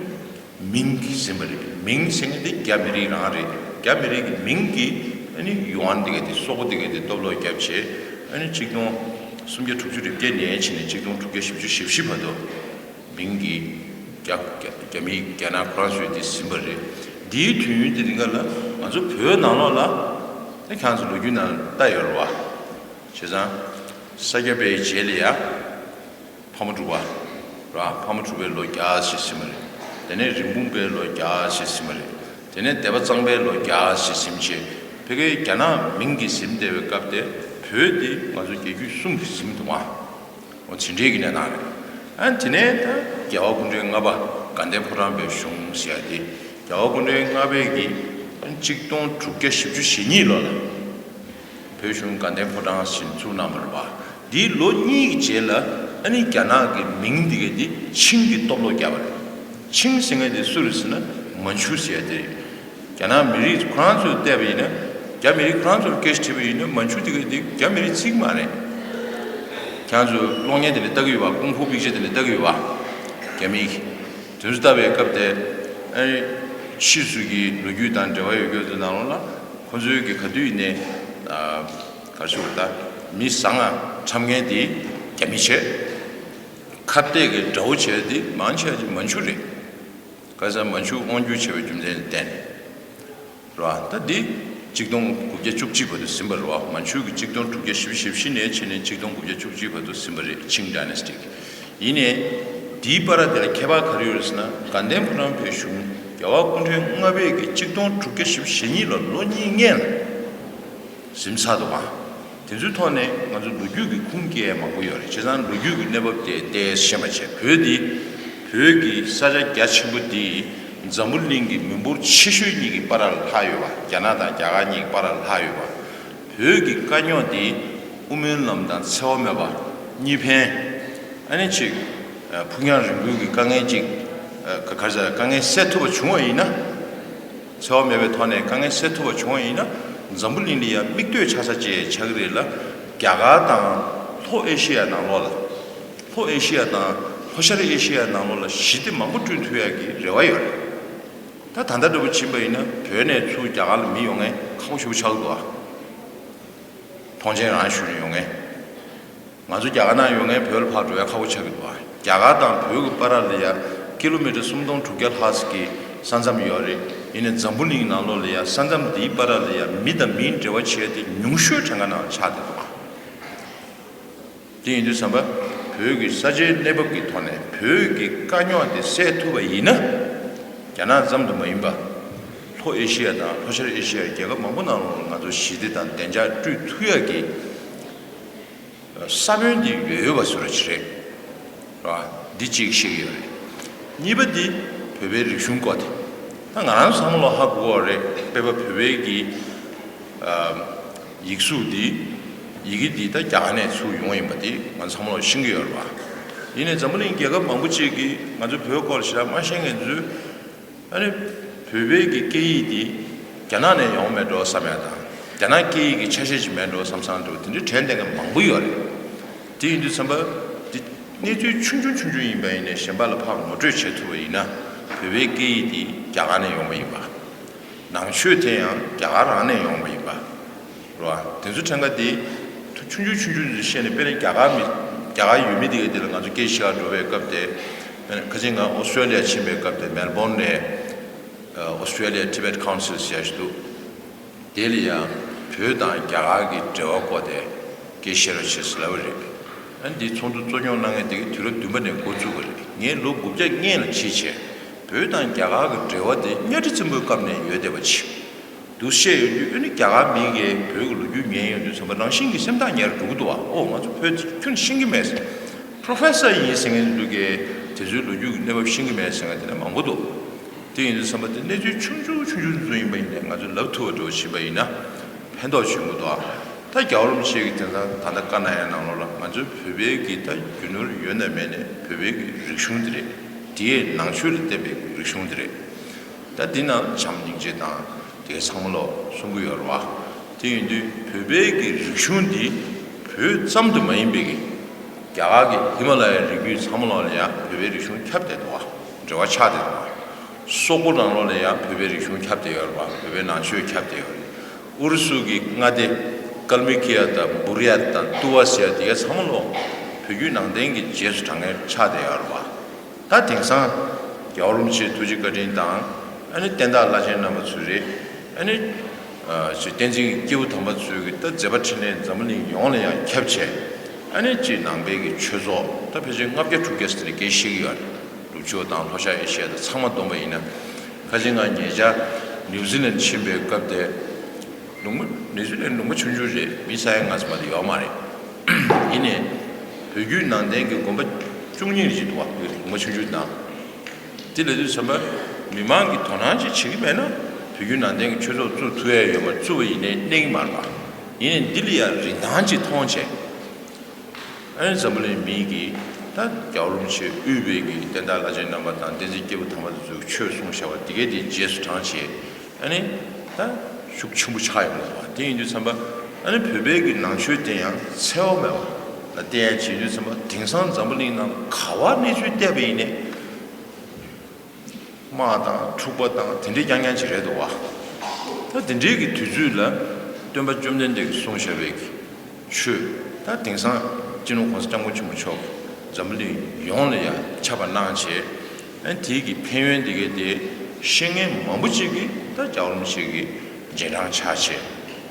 མིང་གིས་ཟིན་པ་རེད། མིང་ཟེར་མཁན་དེ་རྒྱ་མི་རིགས་རང་རེད། རྒྱ་མི་རིགས་ཀྱི་མིང་གིས་ཨ་ནི་ཡུའན་དེ་ག་དེ་སོག་པོ་དེ་ག་དེ་སྟོབས་ལོག་བརྒྱབ་བྱས་ཨ་ནི་ཆིག་སྟོང་ སུམ་བརྒྱ་དྲུག་ཅུ་རེ་བརྒྱད་ནས་བྱས་ནས་གཅིག་སྟོང་དྲུག་བརྒྱ་བཞི་བཅུ་ཞེ་བཞི་བར་དུ་མིང་གི་རྒྱ་རྒྱ་རྒྱ་མི་རྒྱ་ནག་ཁོ་རང་ཚོས་འདི་ཟིན་པ་རེད། འདིའི་དུས་ཡུན་དེ་རིང་ག་ལ་ང་ཚོ་བོད་ནང་ལོགས་ལ་ད་ཁྱེད་ཚོ་ལོ་རྒྱུས་ནང་ལྟ་ཡོད་རེད་བ། བྱས་ཙང་ས་སྐྱ་པའི་རྗེས་ལ་ཡ། ཕ་མ་དྲུག་པ། ར། ཕ་མ་དྲུག་པའི་ལོ་བརྒྱ་ཞིག་ཟིན་པ་རེད། དེ་ནས་རིན་སྤུངས་པའི་ལོ་བརྒྱ་ཞིག་ཟིན་པ་རེད། དེ་ནས་སྡེ་པ་གཙང་པའི་ལོ་བརྒྱ་ཞིག་ཟིན་བྱས། ཕ་གིའི་རྒྱ་ནག་མིང་གིས་ཟིན་བསྡད་པའི་སྐབས་དེ། བོད་འདི་ང་ཚོ་རྒྱལ་རྒྱུད་གསུམ་གྱིས་ཟིན་འདུག་ཨ། འོ་དེ་འདྲའི་གི་གནས་སྟངས་རེད། ཨ་དེ་ནས་ད་རྒྱལ་བ་སྐུ་ཕྲེང་ལྔ་པ་དགའ་ལྡན་ཕོ་བྲང་པའི་གཞུང་ཟེར་ཡ་དེ། རྒྱལ་བ་སྐུ་ཕྲེང་ལྔ་པས་ཀྱིས་གཅིག་སྟོང་དྲུག་བརྒྱ་བཞི་བཅུ་ཞེ་གཉིས་ལོ་ལ། བོད་གཞུང་དགའ་ལྡན་ཕོ་བྲང་ཞེས་བཙུགས་གནང་བ་རེད་པ། འདིའི་ལོ་གཉིས་ཀྱི་རྗེས་ལ་ཨ་ནི་རྒྱ་ནག་གི་མིང་འདི་ག་འདི་ཆིང་གི་སྟོབས་ལོག་བརྒྱབ་པ་རེད། ཆིང་ཟེར་མཁན་དེ་སུ་རེད་ཟེར་ན་མན་ཆུ་ཟེར་ཡ་དེ་རེད། རྒྱ་ནག་མི་རིགས་ཁོ་རང་ཚོས་བལྟས་པ་ཡིན་ན། རྒྱ་མི་རིགས་ཁོ་རང་ཚོར་སྐད་ཆ་དྲིས་པ་ཡིན་ན་མན་ཆུ་དེ་ག་འདི་རྒྱ་མི་རིགས་ཚིག་མ་རེད། ཁྱེད་ཚོས་གློག་བརྙན་དེ་ལ་ལྟ་གི་ཡོད་པ། ཀུང་ཧྥུ་པིག་ཅར་དེ་ལ་ལྟ་གི་ཡོད་པ། རྒྱ་མིའི། དེ་ཚོ་ལྟ་བའི་སྐབས་དེ། ཨ་ནི་ཕྱིས་སུ་གི་ལོ་རྒྱུས་དང་འབྲེལ་བ་ཡོད་རྒྱུ་ཚོའི་ནང་ལོགས་ལ་ཁོ་ཚོའི་གི་ག་དུས་ནས། ཨ། ག་རེ་ཞུ་དགོས་རེད། ད་མི་བཟང་ང་འཁྲབ་མཁན་དེ་རྒྱ་མི་བྱས། ཁ་གཏད་ཀྱི་དགྲ་བོ་བྱས་དེ་མང་ཆེ་བ་ཅིག་མན་ཆུ་རེད། ག་རེ་ཟེར་ན་མན་ཆུ་དབང་སྒྱུར་བྱས་པའི་རྒྱུ་མཚན་ལ་བརྟེན་ནས། རེད་བ། ད་འདི་གཅིག་སྟོང་དགུ་བརྒྱ་བཅུ་གཅིག་བར་དུ་ཟིན་པ་རེད་བ། མན་ཆུ་གི་གཅིག་སྟོང་དྲུག་བརྒྱ་བཞི་བཅུ་ཞེ་བཞི་ནས་བྱས་ནས་གཅིག་སྟོང་དགུ་བརྒྱ་བཅུ་གཅིག་བར་དུ་ཟིན་པ་རེད། ཆིང་ཌའི་ནེ་སི་ཊི་གི། ཡིན་ནའི་འདིའི་བར་དེ་ལ་ཁྱད་པར་ག་རེ་ཡོད་རེད་ཟེར་ན། དགའ་ལྡན་ཕོ་བྲང་པའི་གཞུང་རྒྱལ་བ་སྐུ་ཕྲེང་ལྔ་པས་ཀྱིས་གཅིག་སྟོང་དྲུག་བརྒྱ་བཞི་བཅུ་ཞེ་གཉིས་ལ་ལོ་གཉིས་སྔོན་ལ་ཟིན་ཚར་འདུག་ག། དེ་ཚོའི་ཐོག་ནས་ང་ཚོ་ལོ་རྒྱུས་ཀྱི་ཁུངས་སྐྱེལ་མང་པོ་ཡོད་རེད། བྱས་ཙང་ལོ་རྒྱུས་ཀྱི་གནས་བབ་དེ་ཏོག་ཙམ་ཤེས་པ་བྱས། བོད་འདི་བོད་ཀྱི་ས་ཆ་རྒྱ་ཆེན་པོ་འདི་འཛམ་བུ་གླིང་གི་མི་འབོར་ཆེ་ཤོས་གཉིས་ཀྱི་བར་ལ་ལྷག་ཡོད་པ། རྒྱ་ནག་དང་རྒྱ་གར་གཉིས་ཀྱི་བར་ལ་ལྷག་ཡོད་པ། བོད་ཀྱི་དཀའ་རྙོག་འདི་དབུ་མའི་ལམ་དང་འཚེ་བ་མེད་པ་གཉིས་ཕན། ཨ་ནི་ཅིག་ཕུགས་རྒྱང་རིང་པོའི་གི་དཀའ་ངལ་ཅིག་ག་ག་རེ་ཟེར། དཀའ་ངལ་སེལ་ཐུབ་པ་བྱུང་བ་ཡིན་ན། འཚེ་བ་མེད་པའི་ཐོག་ནས་དཀའ་ངལ་སེལ་ཐུབ་པ་བྱུང་བ་ཡིན་ན། འཛམ་བུ་གླིང་ལ་ཡང་མིག་ལྟོས་ཆགས་ས་ཅིག་ཆགས་ཀྱི་རེད་ལ། རྒྱ་གར་དང་ལྷོ་ཨེ་ཤི་ཡ་ནང་ལོགས་ལ། ལྷོ་ཨེ་ཤི་ཡ་དང་ལྷོ་ཤར་ཨེ་ཤི་ཡ་ནང་ལོགས་ལ་ཞི་བདེ་མང་པོ་བསྐྲུན་ཐུབ་ཡག་གི་རེ་བ་ཡོད་རེད། ད་ད་ལྟ་འདྲ་པོ་ཕྱིན་པ་ཡིན་ན་བོད་ནས་ཚུར་རྒྱ་གར་ལ་མི་ཡོང་མཁན་ཁག་པོ་ཞེ་པོ་ཆགས་ཀྱི་འདུག་ཨ། ཐོངས་མཆན་རང་ཞུས་ནས་ཡོང་མཁན། ང་ཚོ་རྒྱ་གར་ནང་ཡོད་མཁན་བོད་ལ་ཕར་འགྲོ་ཡ་ཁག་པོ་ཆགས་ཀྱི་འདུག་ཨ། རྒྱ་གར་དང་བོད་ཀྱི་བར་ལ་ཡ་ཀི་ལོ་མི་ཊར་སུམ་སྟོང་དྲུག་བརྒྱ་ལྷག་ཙམ་གྱི་ས་མཚམས་ཡོད་རེད། ཡིན་ནའི་འཛམ་བུ་གླིང་ནང་ལོགས་ལ་ཡ་ས་མཚམས་འདིའི་བར་ལ་ཡ་མི་དང་མིའི་འབྲེལ་བ་བྱས་ཏེ་ཉུང་ཤོས་གྲངས་ཀ་ནང་ཆགས་བསྡད་འདུག་ཨ། དེ་ཡིན་དུས་ཙམ་པ། བོད་ཀྱི་ས་ཆའི་གནས་བབ་ཀྱི་ཐོག་ནས་བོད་ཀྱི་དཀའ་རྙོག་དེ་སེལ་ཐུབ་པ་ཡིན་ན། རྒྱ་ནག་ཙམ་དུ་མ་ཡིན་པ། ལྷོ་ཨེ་ཤི་ཡ་དང་ལྷོ་ཤར་ཨེ་ཤི་ཡའི་རྒྱལ་ཁབ་མང་པོ་ནང་ལོགས་ལ་ང་ཚོ་ཞི་བདེ་དང་བདེ་འཇགས་སྤྲོད་ཐུབ་ཡག་གི་ས་བོན་དེ་ཡོད་ཡོད་པ་བཟོ་འདྲ་ཅིག་རེད། རེད་བ། འདི་གཅིག་བཤད་ཀྱི་ཡོད་རེད། གཉིས་པ་འདི་བོད་པའི་རིག་གཞུང་སྐོར་དེ། ད་ང་རང་ཚོ་ཚང་མ་ལོ་ཧ་གོ་བ་རེད། དཔེ་པ་བོད་པའི་གི་ཨ་ཡིག་གཟུགས་འདི། ཡི་གེ་འདི་ད་རྒྱ་གར་ནས་ཚུར་ཡོང་བ་ཡིན་པ་འདི་ང་ཚོ་ཚང་མ་ལོ་ཤེས་ཀྱི་ཡོད་རེད་བ། ཡིན་ནའི་འཛམ་བུ་གླིང་རྒྱལ་ཁབ་མང་པོ་ཅིག་གིས་ང་ཚོ་བོད་སྐོར་ཞེ་དྲག་མ་ཤེས་མཁན་ཚོས། ཨ་ནི་བོད་པའི་གི་སྐད་ཡིག་འདི་རྒྱ་ནག་ནས་ཡོང་མེད་འགྲོ་བསམ་ཡ་དང་། རྒྱ་ནག་སྐད་ཡིག་གི་ཆ་ཤས་ཅིག་མེད་འགྲོ་བསམ་བསམ་འདུག་དེ་འདྲའི་དྲན་བསྡད་མཁན་མང་པོ་ཡོད་རེད། དེ་ཡིན་དུས་ཙམ་པ། འདི་གནས་ཚུལ་ཆུང་ཆུང་ཆུང་ཆུང་ཡིན་པ་ཡིན་ནའི་གཞན་པ་ལ་ཕར་ངོ་སྤྲོད་བྱེད་ཐུབ་པ་ཡིན་ན། བོད་པའི་སྐད་ཡིག་འདི་རྒྱ་གར་ནས་ཡོང་བ་ཡིན་པ། ནང་ཆོས་དེ་ཡང་རྒྱ་གར་རང་ནས་ཡོང་བ་ཡིན་པ། རེད་བ། དེ་ཚོ་ཕྲན་ཁ་དེ་ཆུང་ཆུང་ཆུང་ཆུང་ཚོ་བཤད་ནས། དཔེར་ན་རྒྱ་གར་མི་རྒྱ་གར་ཡུལ་མི་དེ་ག་དེ་ལ་ང་ཚོ་སྐད་ཆ་བཤད་འགྲོ་བའི་སྐབས་དེ། དཔེར་ན་ཁ་ཅིག་ང་ཨོ་སི་ཊྲེ་ལི་ཡ་ཕྱིན་པའི་སྐབས་དེ། མེལ་བོན་ནས་ཨོ་སི་ཊྲེ་ལི་ཡ་ཊི་བེཊ་ཀའུན་སིལ་ཟེར་ཡ་ཞིག་འདུག་དེ་ལ་ཡང་བོད་དང་རྒྱ་གར་གྱི་འབྲེལ་བ་སྐོར་དེ་སྐད་བཤད་རོགས་བྱེད་ཟེར་ལབ་པ་རེད། ཨ་ནི་འདི་ཚོགས་འདུ་གཙོ་སྐྱོང་གནང་མཁན་དེ་གིས་དུས་རབས་བདུན་པ་ནས་འགོ་བཙུགས་པ་རེད། ངས་ལོ་དགུ་བརྒྱ་སྔོན་ལ་ཕྱིན་བྱས། བོད་དང་རྒྱ་གར་གྱི་འབྲེལ་བ་དེ་གཉའ་ཁྲི་བཙན་པོའི་སྐབས་ནས་ཡོད་བསྡད་པ་ཅིག་འདུག་བཤད་ཡོང་དུས། ཨ་ནི་རྒྱ་གར་མི་གིས་བོད་ཀྱི་ལོ་རྒྱུས་ཉན་ཡོང་དུས་ཙམ་པ་རང་བཞིན་གྱིས་སེམས་ཐག་ཉེ་རུ་འགྲོ་གི་འདུག་བ། ཨོ། ང་ཚོ་བོད་ཁྱོན་ཤེས་ཀྱི་མེད། པྲོ་ཕེ་སར་ཡིན་ཟེར་མཁན་ཚོ་གིས་དེ་ཚོའི་ལོ་རྒྱུས་ཀྱི་གནས་བབ་ཤེས་ཀྱི་མེད་ཟེར་མཁན་དེ་འདྲ་མང་པོ་འདུག་དེ་ཡིན་དུས་ཙམ་པ་དེ་གནས་ཚུལ་ཆུང་ཆུང་ཆུང་ཆུང་ཚོ་ཡིན་པ་ཡིན་ནའི་ང་ཚོས་ལབ་ཐུབ་པ་འདྲ་བོ་བྱིན་པ་ཡིན་ན་ཕན་ཐོགས་ཆེན་པོ་འདུག་ཨ། ད་རྒྱལ་བ་རིན་པོ་ཆེ་གིས་དེང་སང་ད་ལྟ་བཀའ་གནང་ཡའི་ནང་ལོགས་ལ་ང་ཚོའི་བོད་པའི་གི་ད་རྒྱུ་ནོར་ཡོད་ན་མེད་ན་བོད་པའི་གི་རིག་གཞུང་དེ་རེད། དེ་ཡི་ནང་ཆོས་ལ་བརྟེན་པའི་རིག་གཞུང་དེ་རེད། ད་འདི་ནང་བྱམས་སྙིང་རྗེ་དང་དེ་ཚང་མ་ལོ་གསུང་གི་ཡོད་རེད་བ། དེ་ཡིན་དུས་བོད་པའི་གི་རིག་གཞུང་འདི་བོད་ཙམ་དུ་མ་ཡིན་པའི་གི་རྒྱ་གར་གྱི་ཧི་མ་ལ་ཡའི་རི་རྒྱུད་ཚང་མ་ལོགས་ལ་ཡང་བོད་པའི་རིག་གཞུང་ཁྱབ་བསྡད་འདུག་བ། འབྲེལ་བ་ཆགས་བསྡད་འདུག་བ། སོག་པོ་ནང་ལོགས་ལ་ཡང་བོད་པའི་རིག་གཞུང་ཁྱབ་བསྡད་ཡོད་རེད་བ། བོད་པའི་ནང་ཆོས་ཁྱབ་བསྡད་ཡོད་རེད། ཨུ་རུ་སུ་གི་མངའ་སྡེ་ ཀལ་མི་ཀི་ཡ་དང་བུ་རི་ཡ་དང་ཏུ་བ་ཟེར་ཡ་དེ་ག་ཚང་མ་ལོ་བོད་བརྒྱུད་ནང་བསྟན་གྱི་རྗེས་སུ་འབྲང་མཁན་ཆགས་བསྡད་ཡོད་རེད་པ། ད་དེང་སང་རྒྱལ་བ་རིན་པོ་ཆེའི་ཐུགས་རྗེ་བཀའ་དྲིན་དང་ཨ་ནི་བསྟན་བདག་བླ་ཆེན་རྣམ་པ་ཚོའི་རེད། ཨ་ནི་ཅིག་བསྟན་འཛིན་སྐྱེས་བུ་དམ་པ་ཚོའི་གི་ད་མཛད་པ་འཕྲིན་ལས་འཛམ་བུ་གླིང་ཡོངས་ལ་ཡང་ཁྱབ་བྱས། ཨ་ནི་ཅིག་ནང་པའི་གི་ཆོས་ཚོགས་ད་ཕལ་ཆེར་ལྔ་བརྒྱ་དྲུག་བརྒྱ་ཟེར་ནས་སྐད་བཤད་ཀྱི་ཡོད་རེད། ནུབ་ཕྱོགས་དང་ལྷོ་ཤར་ཨེ་ཤི་ཡ་དང་ཚང་མ་བསྡོམས་པ་ཡིན་ན། ཁ་ཅིག་ང་ཉེ་ཆར་ནིའུ་ཛི་ལན་ཕྱིན་པའི་སྐབས་དེ། ལུང་པ་ནིའུ་ཛི་ལན་ལུང་པ་ཆུང་ཆུང་རེད། མི་ས་ཡ་ལྔ་ཙམ་མ་གཏོགས་ཡོད་མ་རེད། ཡིན་ནའི་བོད་བརྒྱུད་ནང་བསྟན་གྱི་དགོན་པ་བཅུ་གཉིས་ཅིག་འདུག་བ། ལུང་པ་ཆུང་ཆུང་དང་། དེ་ལས་དུས་ཙམ་པ་མི་མང་གིས་དོ་སྣང་ཅིག་བྱེད་ཀྱི་མེད་ན། བོད་བརྒྱུད་ནང་བསྟན་གྱི་ཆོས་ཚོགས་བཙུགས་ཐུབ་ཡ་ཡོད་མ་རེད། བཙུགས་པ་ཡིན་ནའི་གནས་ཀྱི་མ་རེད་པ། ཡིན་ནའི་འདི་ལ་ཡང་རིན་ཐང་ཅིག་མཐོང་བྱས། ཨ་ནི་འཛམ་བུ་གླིང་མི་གིས་ད་རྒྱལ་བ་རིན་པོ་ཆེ་དབུས་པའི་གི་བསྟན་བདག་བླ་ཆེན་རྣམ་པ་དང་བསྟན་འཛིན་སྐྱེས་བུ་དམ་པ་དེ་ཚོས་ཆོས་གསུངས་བཞག་པ་དེ་གའི་དེ་རྗེས་སུ་འབྲངས་བྱས། ཨ་ནི་ད་ཤུགས་ཆེན་པོ་ཆགས་ཡོང་གི་འདུག་བ། དེ་ཡིན་དུས་ཙམ་པ་ཨ་ནི་བོད་པའི་གི་ནང་ཆོས་དེ་ཡང་འཚེ་བ་མེད་པ་ལ་བལྟས་ཡ་བྱེད་དུས་ཙམ་པ། དེང་སང་འཛམ་བུ་གླིང་ནང་ག་བ་གནས་ཚུལ་བལྟས་པ་ཡིན་ནའི། དམག་དང་འཁྲུག་པ་དང་དེ་འདྲའི་རྐྱང་རྐྱང་ཅིག་རེད་འདུག་བ། ད་དེ་འདྲའི་གི་དུས་ཚོད་ལ་སྟོན་པ་བཅོམ་ལྡན་འདས་ཀྱིས་གསུངས་བཞག་པའི་གི་ཆོས། ད་དེང་སང་སྤྱི་ནོར་༸གོང་ས་༸སྐྱབས་མགོན་ཆེན་པོ་མཆོག་འཛམ་བུ་གླིང་ཡོངས་ལ་ཡང་ཁྱབ་པ་གནང་བྱས། ཨ་ནི་དེའི་གི་ཕན་ཡོན་དེ་གའི་དེ་ཤེས་མཁན་མང་པོ་ཅིག་གིས་ད་རྒྱལ་བ་རིན་པོ་ཆེ་གི་རྗེས་འབྲང་ཆགས་བྱས།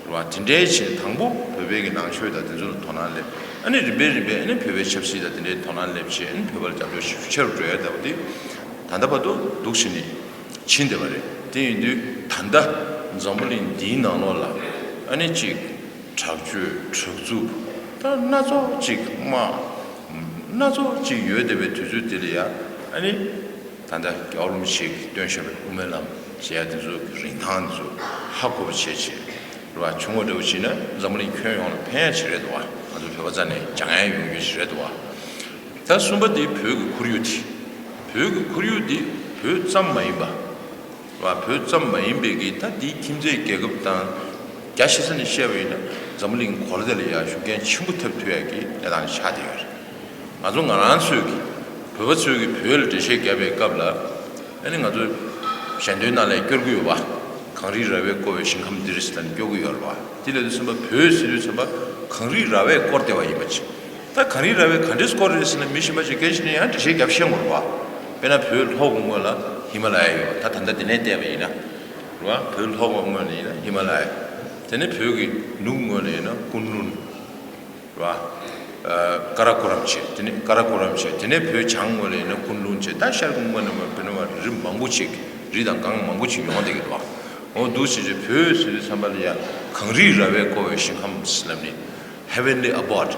རེད་བ། དེ་འདྲའི་ཕྱིན་དང་པོ་བོད་པའི་གི་ནང་ཆོས་དང་དེ་ཚོ་ལ་དོ་སྣང་སླེབས། ཨ་ནི་རིམ་པས་རིམ་པས་ཨ་ནི་བོད་པའི་ཆབ་སྲིད་དང་དེ་འདྲའི་དོ་སྣང་སླེབས་བྱས། ཨ་ནི་བོད་པ་ལ་རྒྱབ་སྐྱོར་ཞེ་པོ་ཆེ་རུ་འགྲོ་ཡ་ལྟ་བུ་དེ་ད་ལྟ་བར་དུ་འདུག་བྱས་ནས་ཕྱིན་བསྡད་པ་རེད། དེ་ཡིན་དུས་ད་ལྟ་འཛམ་བུ་གླིང་འདིའི་ནང་ལོགས་ལ་ཨ་ནི་ཅིག་དྲག་སྤྱོད་དྲག་རྩུབ་ད་སྣ་ཚོགས་ཅིག་དམག་སྣ་ཚོགས་ཅིག་ཡོད་བསྡད་པའི་དུས་ཚོད་དེ་ལ་ཡ་ཨ་ནི། ད་ལྟ་རྒྱལ་བ་རིན་པོ་ཆེས་སྟོན་བཞག་པའི་དབུ་མའི་ལམ་ཟེར་ཡ་དེ་ཚོ་གི་རིན་ཐང་དེ་ཚོ་ཧ་གོ་བ་བྱས་བྱས། རེད་བ། བྱུང་བ་འདྲ་བོ་བྱས་ན་འཛམ་བུ་གླིང་ཁྱོན་ཡོངས་ལ་ཕན་ཡ་ཅིག་རེད་འདུག་བ། ང་ཚོ་བོད་པ་རྩ་ནས་སྦྱང་ཡ་ཡོང་རྒྱུ་ཞིག་རེད་འདུག་བ། ད་གསུམ་པ་དེ་བོད་ཀྱི་ཁོར་ཡུག་དེ། བོད་ཀྱི་ཁོར་ཡུག་དེ་བོད་ཙམ་མ་ཡིན་པ། རེད་བ། བོད་ཙམ་མ་ཡིན་པའི་གི་ད་དེའི་ཁྱིམ་མཚེས་རྒྱལ་ཁབ་དང་རྒྱ་ཆེ་ས་ནས་བཤད་པ་ཡིན་ན་འཛམ་བུ་གླིང་གོ་ལ་དེ་ལ་ཡ་ཤུགས་རྐྱེན་ཆེན་པོ་ཐེབས་ཐུབ་ཡ་གི་གནས་སྟངས་ཆགས་བསྡད་ཡོད་རེད། ང་ཚོ་ང་རང་ཚོས་ཀྱི་བོད་པ་ཚོས་ཀྱི་བོད་ལ་འགྲེལ་བཤད་བརྒྱབ་པའི་སྐབས་ལ། ཨ་ནི་ང་ཚོ་ཞལ་འདོན་གནང་ལ་སྐྱོར་གྱི་ཡོད་པ། གངས་རི་ར་བས་བསྐོར་བའི་ཞིང་ཁམས་འདིར་ཟེར་ནས་སྐྱོར་གྱི་ཡོད་རེད་པ། དེ་ལས་དུས་ཙམ་པ་བོད་ཟེར་དུས་ཙམ་པ་གངས་རི་ར་བས་བསྐོར་བསྡད་པ་ཡིན་པ་ཅིག་ད་གངས་རི་ར་བས་ག་འདྲས་བསྐོར་རེད་ཟེར་ན་མི་གཞན་པ་ཅིག་སྐད་ཆ་ནས་ཡང་འགྲེལ་བཤད་བརྒྱབ་ཤེས་དགོས་རེད་པ། དཔེར་ན་བོད་ལྷོ་སྒང་ངོས་ལ་ཧི་མ་ལ་ཡ་ཡོད། ད་ད་ལྟ་འདི་ནས་བལྟས་པ་ཡིན་ན། རེད་པ། བོད་ལྷོ་སྒང་ངོས་ལ་ཡིན་ན་ཧི་མ་ལ་ཡ། དེ་ནས་བོད་ཀྱི་ནུབ་ངོས་ལ་ཡིན་ན་ཀུན་ལུན། རེད་པ། ཀ་ར་ཀོ་རམ་བྱས། དེ་ནས་ཀ་ར་ཀོ་རམ་བྱས། དེ་ནས་བོད་བྱང་ངོས་ལ་ཡིན་ན་ཀུན་ལུན་བྱས། ད་ཤར་ཀུན་ངོས་ནས་མར་བོད་ནས་མར་རི་མང་པོ་ཅིག་རི་དང་སྒང་མང་པོ་ཅིག་ཡོང་བསྡད་ཀྱི་འདུག་འོ་འདུག་བྱས་བྱས་བོད་ཟེར་དུས་ཙམ་པ་ལ་ཡ་གངས་རིས་ར་བས་བསྐོར་བའི་ཞིང་ཁམས་ལབ་ནས། Heavenly abode,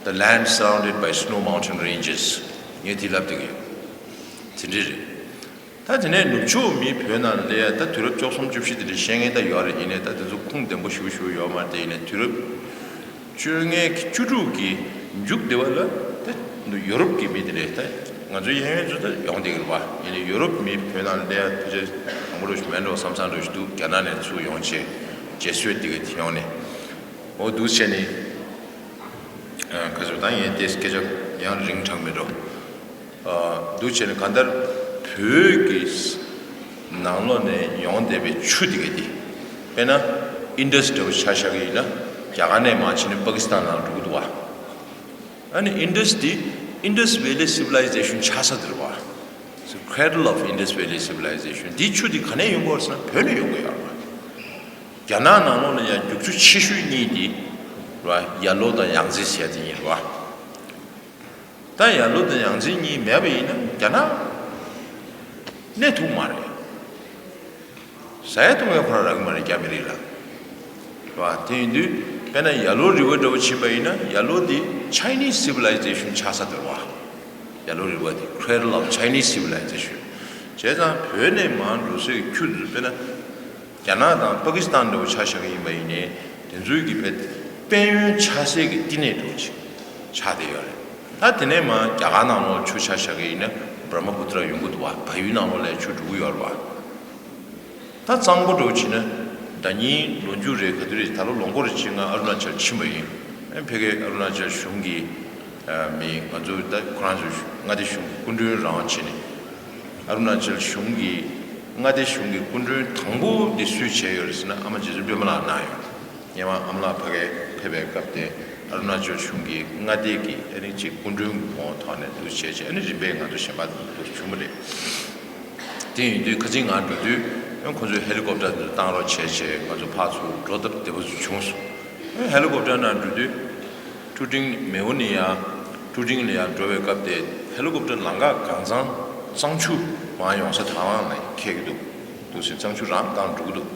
the land surrounded by snow mountain ranges. ངས་དེ་ལབ་བསྡད་ཀྱི་ཡོད། དེ་འདྲ་རེད། ད་དེ་ནས་ནུབ་ཕྱོགས་མི་བོད་ནང་ལ་སླེབས་ཡ་ད་དུས་རབས་བཅུ་གསུམ་བཅུ་བཞི་དེ་འདྲ་བཤད་མཁན་ད་ཡོད་རེད། ཡིན་ནའི་ད་དེ་ཚོ་ཁུངས་ལྡན་པོ་ཞེ་པོ་ཞེ་པོ་ཡོད་མ་རེད། དེ་ཡིན་ནའི་དུས་རབས་བཅོ་ལྔའི་བཅུ་དྲུག་གི་མཇུག་དེ་བ་ལ་ད་ཡོ་རོབ་ཀྱི་མི་དེ་འདྲ་ད་ང་ཚོ་གཡས་གཡོན་ཚོ་ད་ཡོང་བསྡད་ཀྱི་རེད་པ། ཡིན་ནའི་ཡོ་རོབ་མི་བོད་ནང་ལ་སླེབས་ཡ་ཕལ་ཆེར་དང་པོ་འདྲ་ཞིག་མེད་འགྲོ་བསམ་བསམ་འདྲ་ཞིག་འདུག་རྒྱ་ནག་ནས་ཚུར་ཡོང་བྱས་ཇེ་སུ་ཝེད་དེ་ག་དེ་ཡོང་ནས། འོ་འདུག་བྱས་ནས། ཨ། ག་ཚོད་ད་ཡིན་ཏེ་སྐད་ཆ་ཡང་རིང་དྲགས་མེད་འགྲོ། ཨ། འདུག་བྱས་ནས་གང་ལྟར་བོད་ཀྱི་ནང་ལོགས་ནས་ཡོང་བསྡད་པའི་ཆུ་དེ་ག་དེ། དཔེར་ན་ཨིན་ཌས་འདྲ་བོ་ཆ་བཞག་གི་ཡིན་ན་རྒྱ་གར་ནས་མར་ཕྱིན་ནས་པ་ཀི་སི་ཐན་ནང་འགྲོ་གི་འདུག་བ། ཨ་ནི་ཨིན་ཌས་དེ། Indus Valley Civilization ཆགས་ས་དེ་རེད་བ། It's the cradle of Indus Valley Civilization. འདིའི་ཆུ་དེ་ག་ནས་ཡོང་གི་ཡོད་རེད་ཟེར་ན་བོད་ནས་ཡོང་གི་ཡོད་རེད་བ། རྒྱ་ནག་ནང་ལོགས་ལ་ཡང་རྒྱུག་ཆུ་ཆེ་ཤོས་གཉིས་དེ་རེད་བ། ཡ་ལོ་དང་ཡང་ཙི་ཟེར་ཡ་དེ་གཉིས་རེད་བ། ད་ཡ་ལོ་དང་ཡང་ཙི་གཉིས་མེད་པ་ཡིན་ན་རྒྱ་ནག་གནས་ཐུབ་མ་རེད། ཟ་ཡ་བཏུང་ཡ་ཁོ་རང་རག་གི་མ་རེད་རྒྱ་མི་རིགས་ལ། རེད་བ། དེ་ཡིན་དུས་དཔེར་ན་ཡ་ལོ་རི་བོ་འདྲ་བོ་ཕྱིན་པ་ཡིན་ན་ཡ་ལོ་དེ་Chinese civilization ཆགས་ས་དེ་རེད་བ། ཡ་ལོ་རི་བོ་དེ་cradle of Chinese civilization། བྱས་ཙང་བོད་ནས་མར་འགྲོ་སའི་ཆུ་དེ་ཚོ་དཔེར་ན། རྒྱ་ནག་དང་པ་ཀི་སི་ཐན་འདྲ་བོ་ཆ་བཞག་གི་ཡིན་པ་ཡིན་ནའི་དེ་ཚོའི་གི་དཔེ་དཔལ་ཡོན་ཆགས་སའི་གི་བསྟི་གནས་འདྲ་བོ་ཅིག་ཆགས་བསྡད་ཡོད་རེད། ད་དེ་ནས་མར་རྒྱ་གར་ནང་ལོགས་ཆུ་ཆ་བཞག་གི་ཡིན་ན་བྷྲ་མ་པུ་ཏྲ་ཡོང་གི་འདུག་བ། བལ་ཡུལ་ནང་ལོགས་ལ་ཆུ་འགྲོ་གི་ཡོད་རེད་བ། ད་གཙང་པོ་འདྲ་བོ་བྱས་ན་ཟླ་ཉིན་ལོ་མཇུག་རེད་ག་དུས་རེད། ད་ལོ་ལོ་འཁོར་རེ་ཕྱིན་ང་ཨ་རུ་ན་ཅལ་ཕྱིན་པ་ཡིན། ཨ་ཕ་གིའི་ཨ་རུ་ན་ཅལ་གཞུང་གི་མི་ང་ཚོ་ད་ཁོ་རང་ཚོ་མངའ་སྡེ་གཞུང་གི་སྐུ་མགྲོན་རང་བྱས་ནས། ཨ་རུ་ན་ཅལ་གཞུང་གི་མངའ་སྡེ་གཞུང་གི་སྐུ་མགྲོན་དང་པོ་དེ་སུས་བྱས་ཡོད་རེད་ཟེར་ན་ཨ་མ་རྗེ་བཙུན་སྒྲོལ་མ་ལགས་གནང་ཡོད། ཉེ་བར་ཨ་མ་ལགས་ཕ་གིར་ཕེབས་པའི་སྐབས་དེ་ཨ་རུ་ཎ་ཅལ་གཞུང་གི་མངའ་སྡེ་གི་ཨ་ནི་ཅིག་སྐུ་མགྲོན་གྱི་ངོ་བོ་ཐོག་ནས་འདུག་བྱས་བྱས། ཨ་ནི་རིམ་པས་ང་ཚོ་གཞན་པ་འདུག་བྱུང་བ་རེད། དེ་ཡིན་དུས་ཁ་སང་ང་འགྲོ་དུས་ཁོང་ཚོས་ཧེ་ལི་ཀོབ་ཊར་འདི་བཏང་རོགས་བྱས་བྱས་ང་ཚོ་ཕར་ཚུར་འགྲོ་སྟབས་བདེ་པོ་ཞིག་བྱུང་སོང་། ཧེ་ལི་ཀོབ་ཊར་ནང་འགྲོ་དུས་ཀྲུ་ཀྲིང་མེའོ་ནས་ཡར་ཀྲུ་ཀྲིང་ལ་ཡར་འགྲོ་བའི་སྐབས་དེ་ཧེ་ལི་ཀོབ་ཊར་ལམ་ཁ་གང་ཚང་གཙང་ཆུ་མར་ཡོང་ས་དང་ལ་འཁེལ་གྱི་འདུག་འདུག་ཟེར། གཙང་ཆུ་རང་བཏང་འགྲོ་གི་འདུག་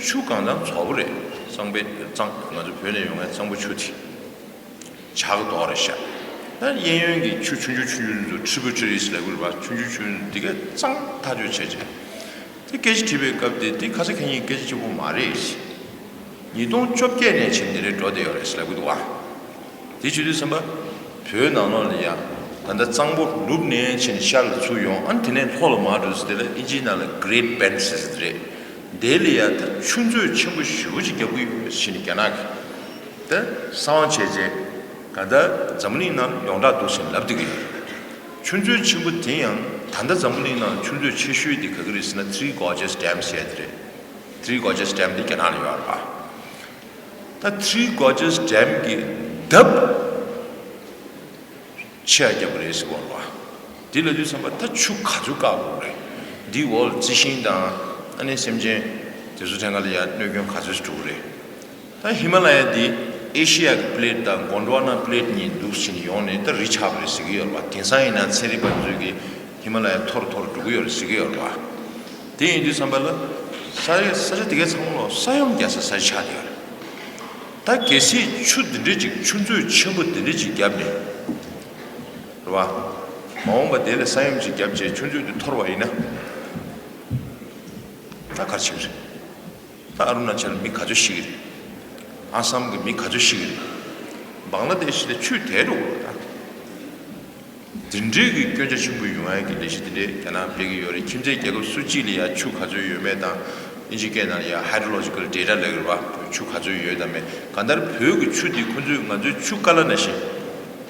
ཆུ་གང་ཚང་བཙོག་པོ་རེད། གཙང་པོའི་གཙང་ང་ཚོ་བོད་ནས་ཡོང་མཁན་གཙང་པོ་ཆུ་དེ་ཇག་རྡོག་རེད་ཤག་ད་གཡས་གཡོན་གྱི་ཆུ་ཆུང་ཆུང་ཆུང་ཆུང་ཚོ་ཊི་རི་བུ་ཊ་རིས་ལབ་ཀྱི་རེད་པ། ཆུང་ཆུང་ཆུང་ཆུང་དེ་གས་གཙང་ཐག་ཆོད་བྱས་བྱས། དེ་སྐད་ཆ་དྲིས་པའི་སྐབས་དེ་དེ་ཁ་ས་ཁ་ཉིན་སྐད་ཆ་གཅིག་པོ་མ་རེད། ཉིས་སྟོང་བཅོ་བརྒྱད་ནས་བྱས་འདི་རེད་འགྲོ་བསྡད་ཡོད་རེད་ལབ་ཀྱི་འདུག་བ། དེ་བྱེད་དུས་ཙམ་པ། བོད་ནང་ལོགས་ལ་ཡ། ད་ལྟ་གཙང་པོ་ནུབ་ནས་ཕྱིན་ཤར་ལ་ཚུར་ཡོང་། ཨ་ནི་དེ་ནས་ལྷོ་ལ་མར་འགྲོ་ཟེར། དེ་ལ་ཨིན་ཇིའི་ནང་ལ་གྷི་རེ་ཊི་བེན་ཌི་ཟེར་ཟེར་རེད། དེ་ལ་ཡ་ད་ཆུ་མཛོད་ཆེན་པོ་ཞེ་པོ་ཅིག་བརྒྱབ་ཀྱི་ཡོད་ཟེར་ནས་རྒྱ་ནག་གིས་ད་གསང་བ་བྱས་རྗེས་ག་ད་འཛམ་བུ་གླིང་ནང་ཡོངས་གྲགས་འདུག་ཟེར་ལབ་བསྡད་ཀྱི་ཡོད། ཆུ་མཛོད་ཆེན་པོ་དེ་ཡང་ད་ལྟ་འཛམ་བུ་གླིང་ནང་ཆུ་མཛོད་ཆེ་ཤོས་དེ་ག་གི་རེད་ཟེར་ན། Three Gorges Dam ཟེར་ཡ་དེ་རེད། Three Gorges Dam དེ་རྒྱ་ནག་ལ་ཡོད་རེད་པ། ད་Three Gorges Dam གི་ལྡབ་ཆེ་བ་རྒྱབ་པ་རེད་ཟེར་གྱི་ཡོད་རེད་པ། དེ་ལབ་དུས་ཙམ་པ་ད་ཆུ་ག་ཚོད་བཀག་དགོས་རེད། འདིའི་འོག་ལ་རྩི་ཤིང་དང་ཨ་ནི་སེམས་ཅན་དེ་ཚོ་ཐད་ཀར་ལ་ཡ་གནོད་སྐྱོན་ག་ཚོད་ཞིག་འགྲོ་གི་རེད། ད་ཧི་མ་ལ་ཡ་འདི་ཨེ་ཤི་ཡ་གི་པི་ལེ་ཊི་དང་གོན་ཌི་ཝ་ན་པི་ལེ་ཊི་གཉིས་འདུག་ཕྱིན་ཡོང་ནས་ད་རི་ཆགས་པ་རེད་ཟེར་གྱི་ཡོད་རེད་པ། དེང་སང་ཡིན་ན་ཚན་རིག་པ་ཚོས་ཀྱི་ཧི་མ་ལ་ཡ་མཐོ་རུ་མཐོ་རུ་འགྲོ་གི་ཡོད་རེད་ཟེར་གྱི་ཡོད་རེད་པ། དེ་ཡིན་དུས་ཙམ་པ་ལ་ས་ས་ཆ་དེ་གའི་ཚང་མ་ལོ་ས་ཡོམ་རྒྱག་ས་ས་ཆ་ཆགས་བསྡད་ཡོད་རེད། ད་གལ་སྲིད་ཆུ་འདི་འདྲ་ཅིག་ཆུ་མཛོད་ཆེན་པོ་འདི་འདྲ་ཅིག་བརྒྱབ་ནས་རེད་པ། མ་འོངས་པ་དེ་ལ་ས་ཡོམ་ཅིག་བརྒྱབ་རྗེས་ཆུ་མཛོད་དེ་འཐོར་བ་ཡིན་ན་ད་ག་རེ་བྱེད་ཀྱི་རེད། ད་ཨ་རུ་ན་ཅལ་མི་ག་ཚོད་ཤི་གི་རེད། ཨ་སམ་གི་མི་ག་ཚོད་ཤི་གི་རེད། བང་ལ་དེ་ཤི་ལ་ཆུ་དེ་འགྲོ་གི་རེད་ད། འདི་འདྲའི་གི་སྐྱོན་ཆ་ཆེན་པོ་ཡོང་ཡ་གི་ལས་གཞི་འདི་འདྲའི་རྒྱ་ནག་སྤེལ་གི་ཡོད་རེད། ཁྱིམ་མཚེས་རྒྱལ་ཁབ་སུ་གཅིག་ལ་ཡ་ཆུ་ག་ཚོད་ཡོད་མེད་དང་། ཨིན་ཇི་སྐད་ནང་ལ་ཡ་ཧའི་ཌྲོ་ལོ་ཇི་ཀལ་ཌེ་ཊ་ལབ་ཀྱི་རེད་པ། ཆུ་ག་ཚོད་ཡོད་དང་མེད། གང་ལྟར་བོད་ཀྱི་ཆུ་འདི་ཁོ་ཚོས་ང་ཚོའི་ཆུ་ཀ་ལ་ནང་བཞིན་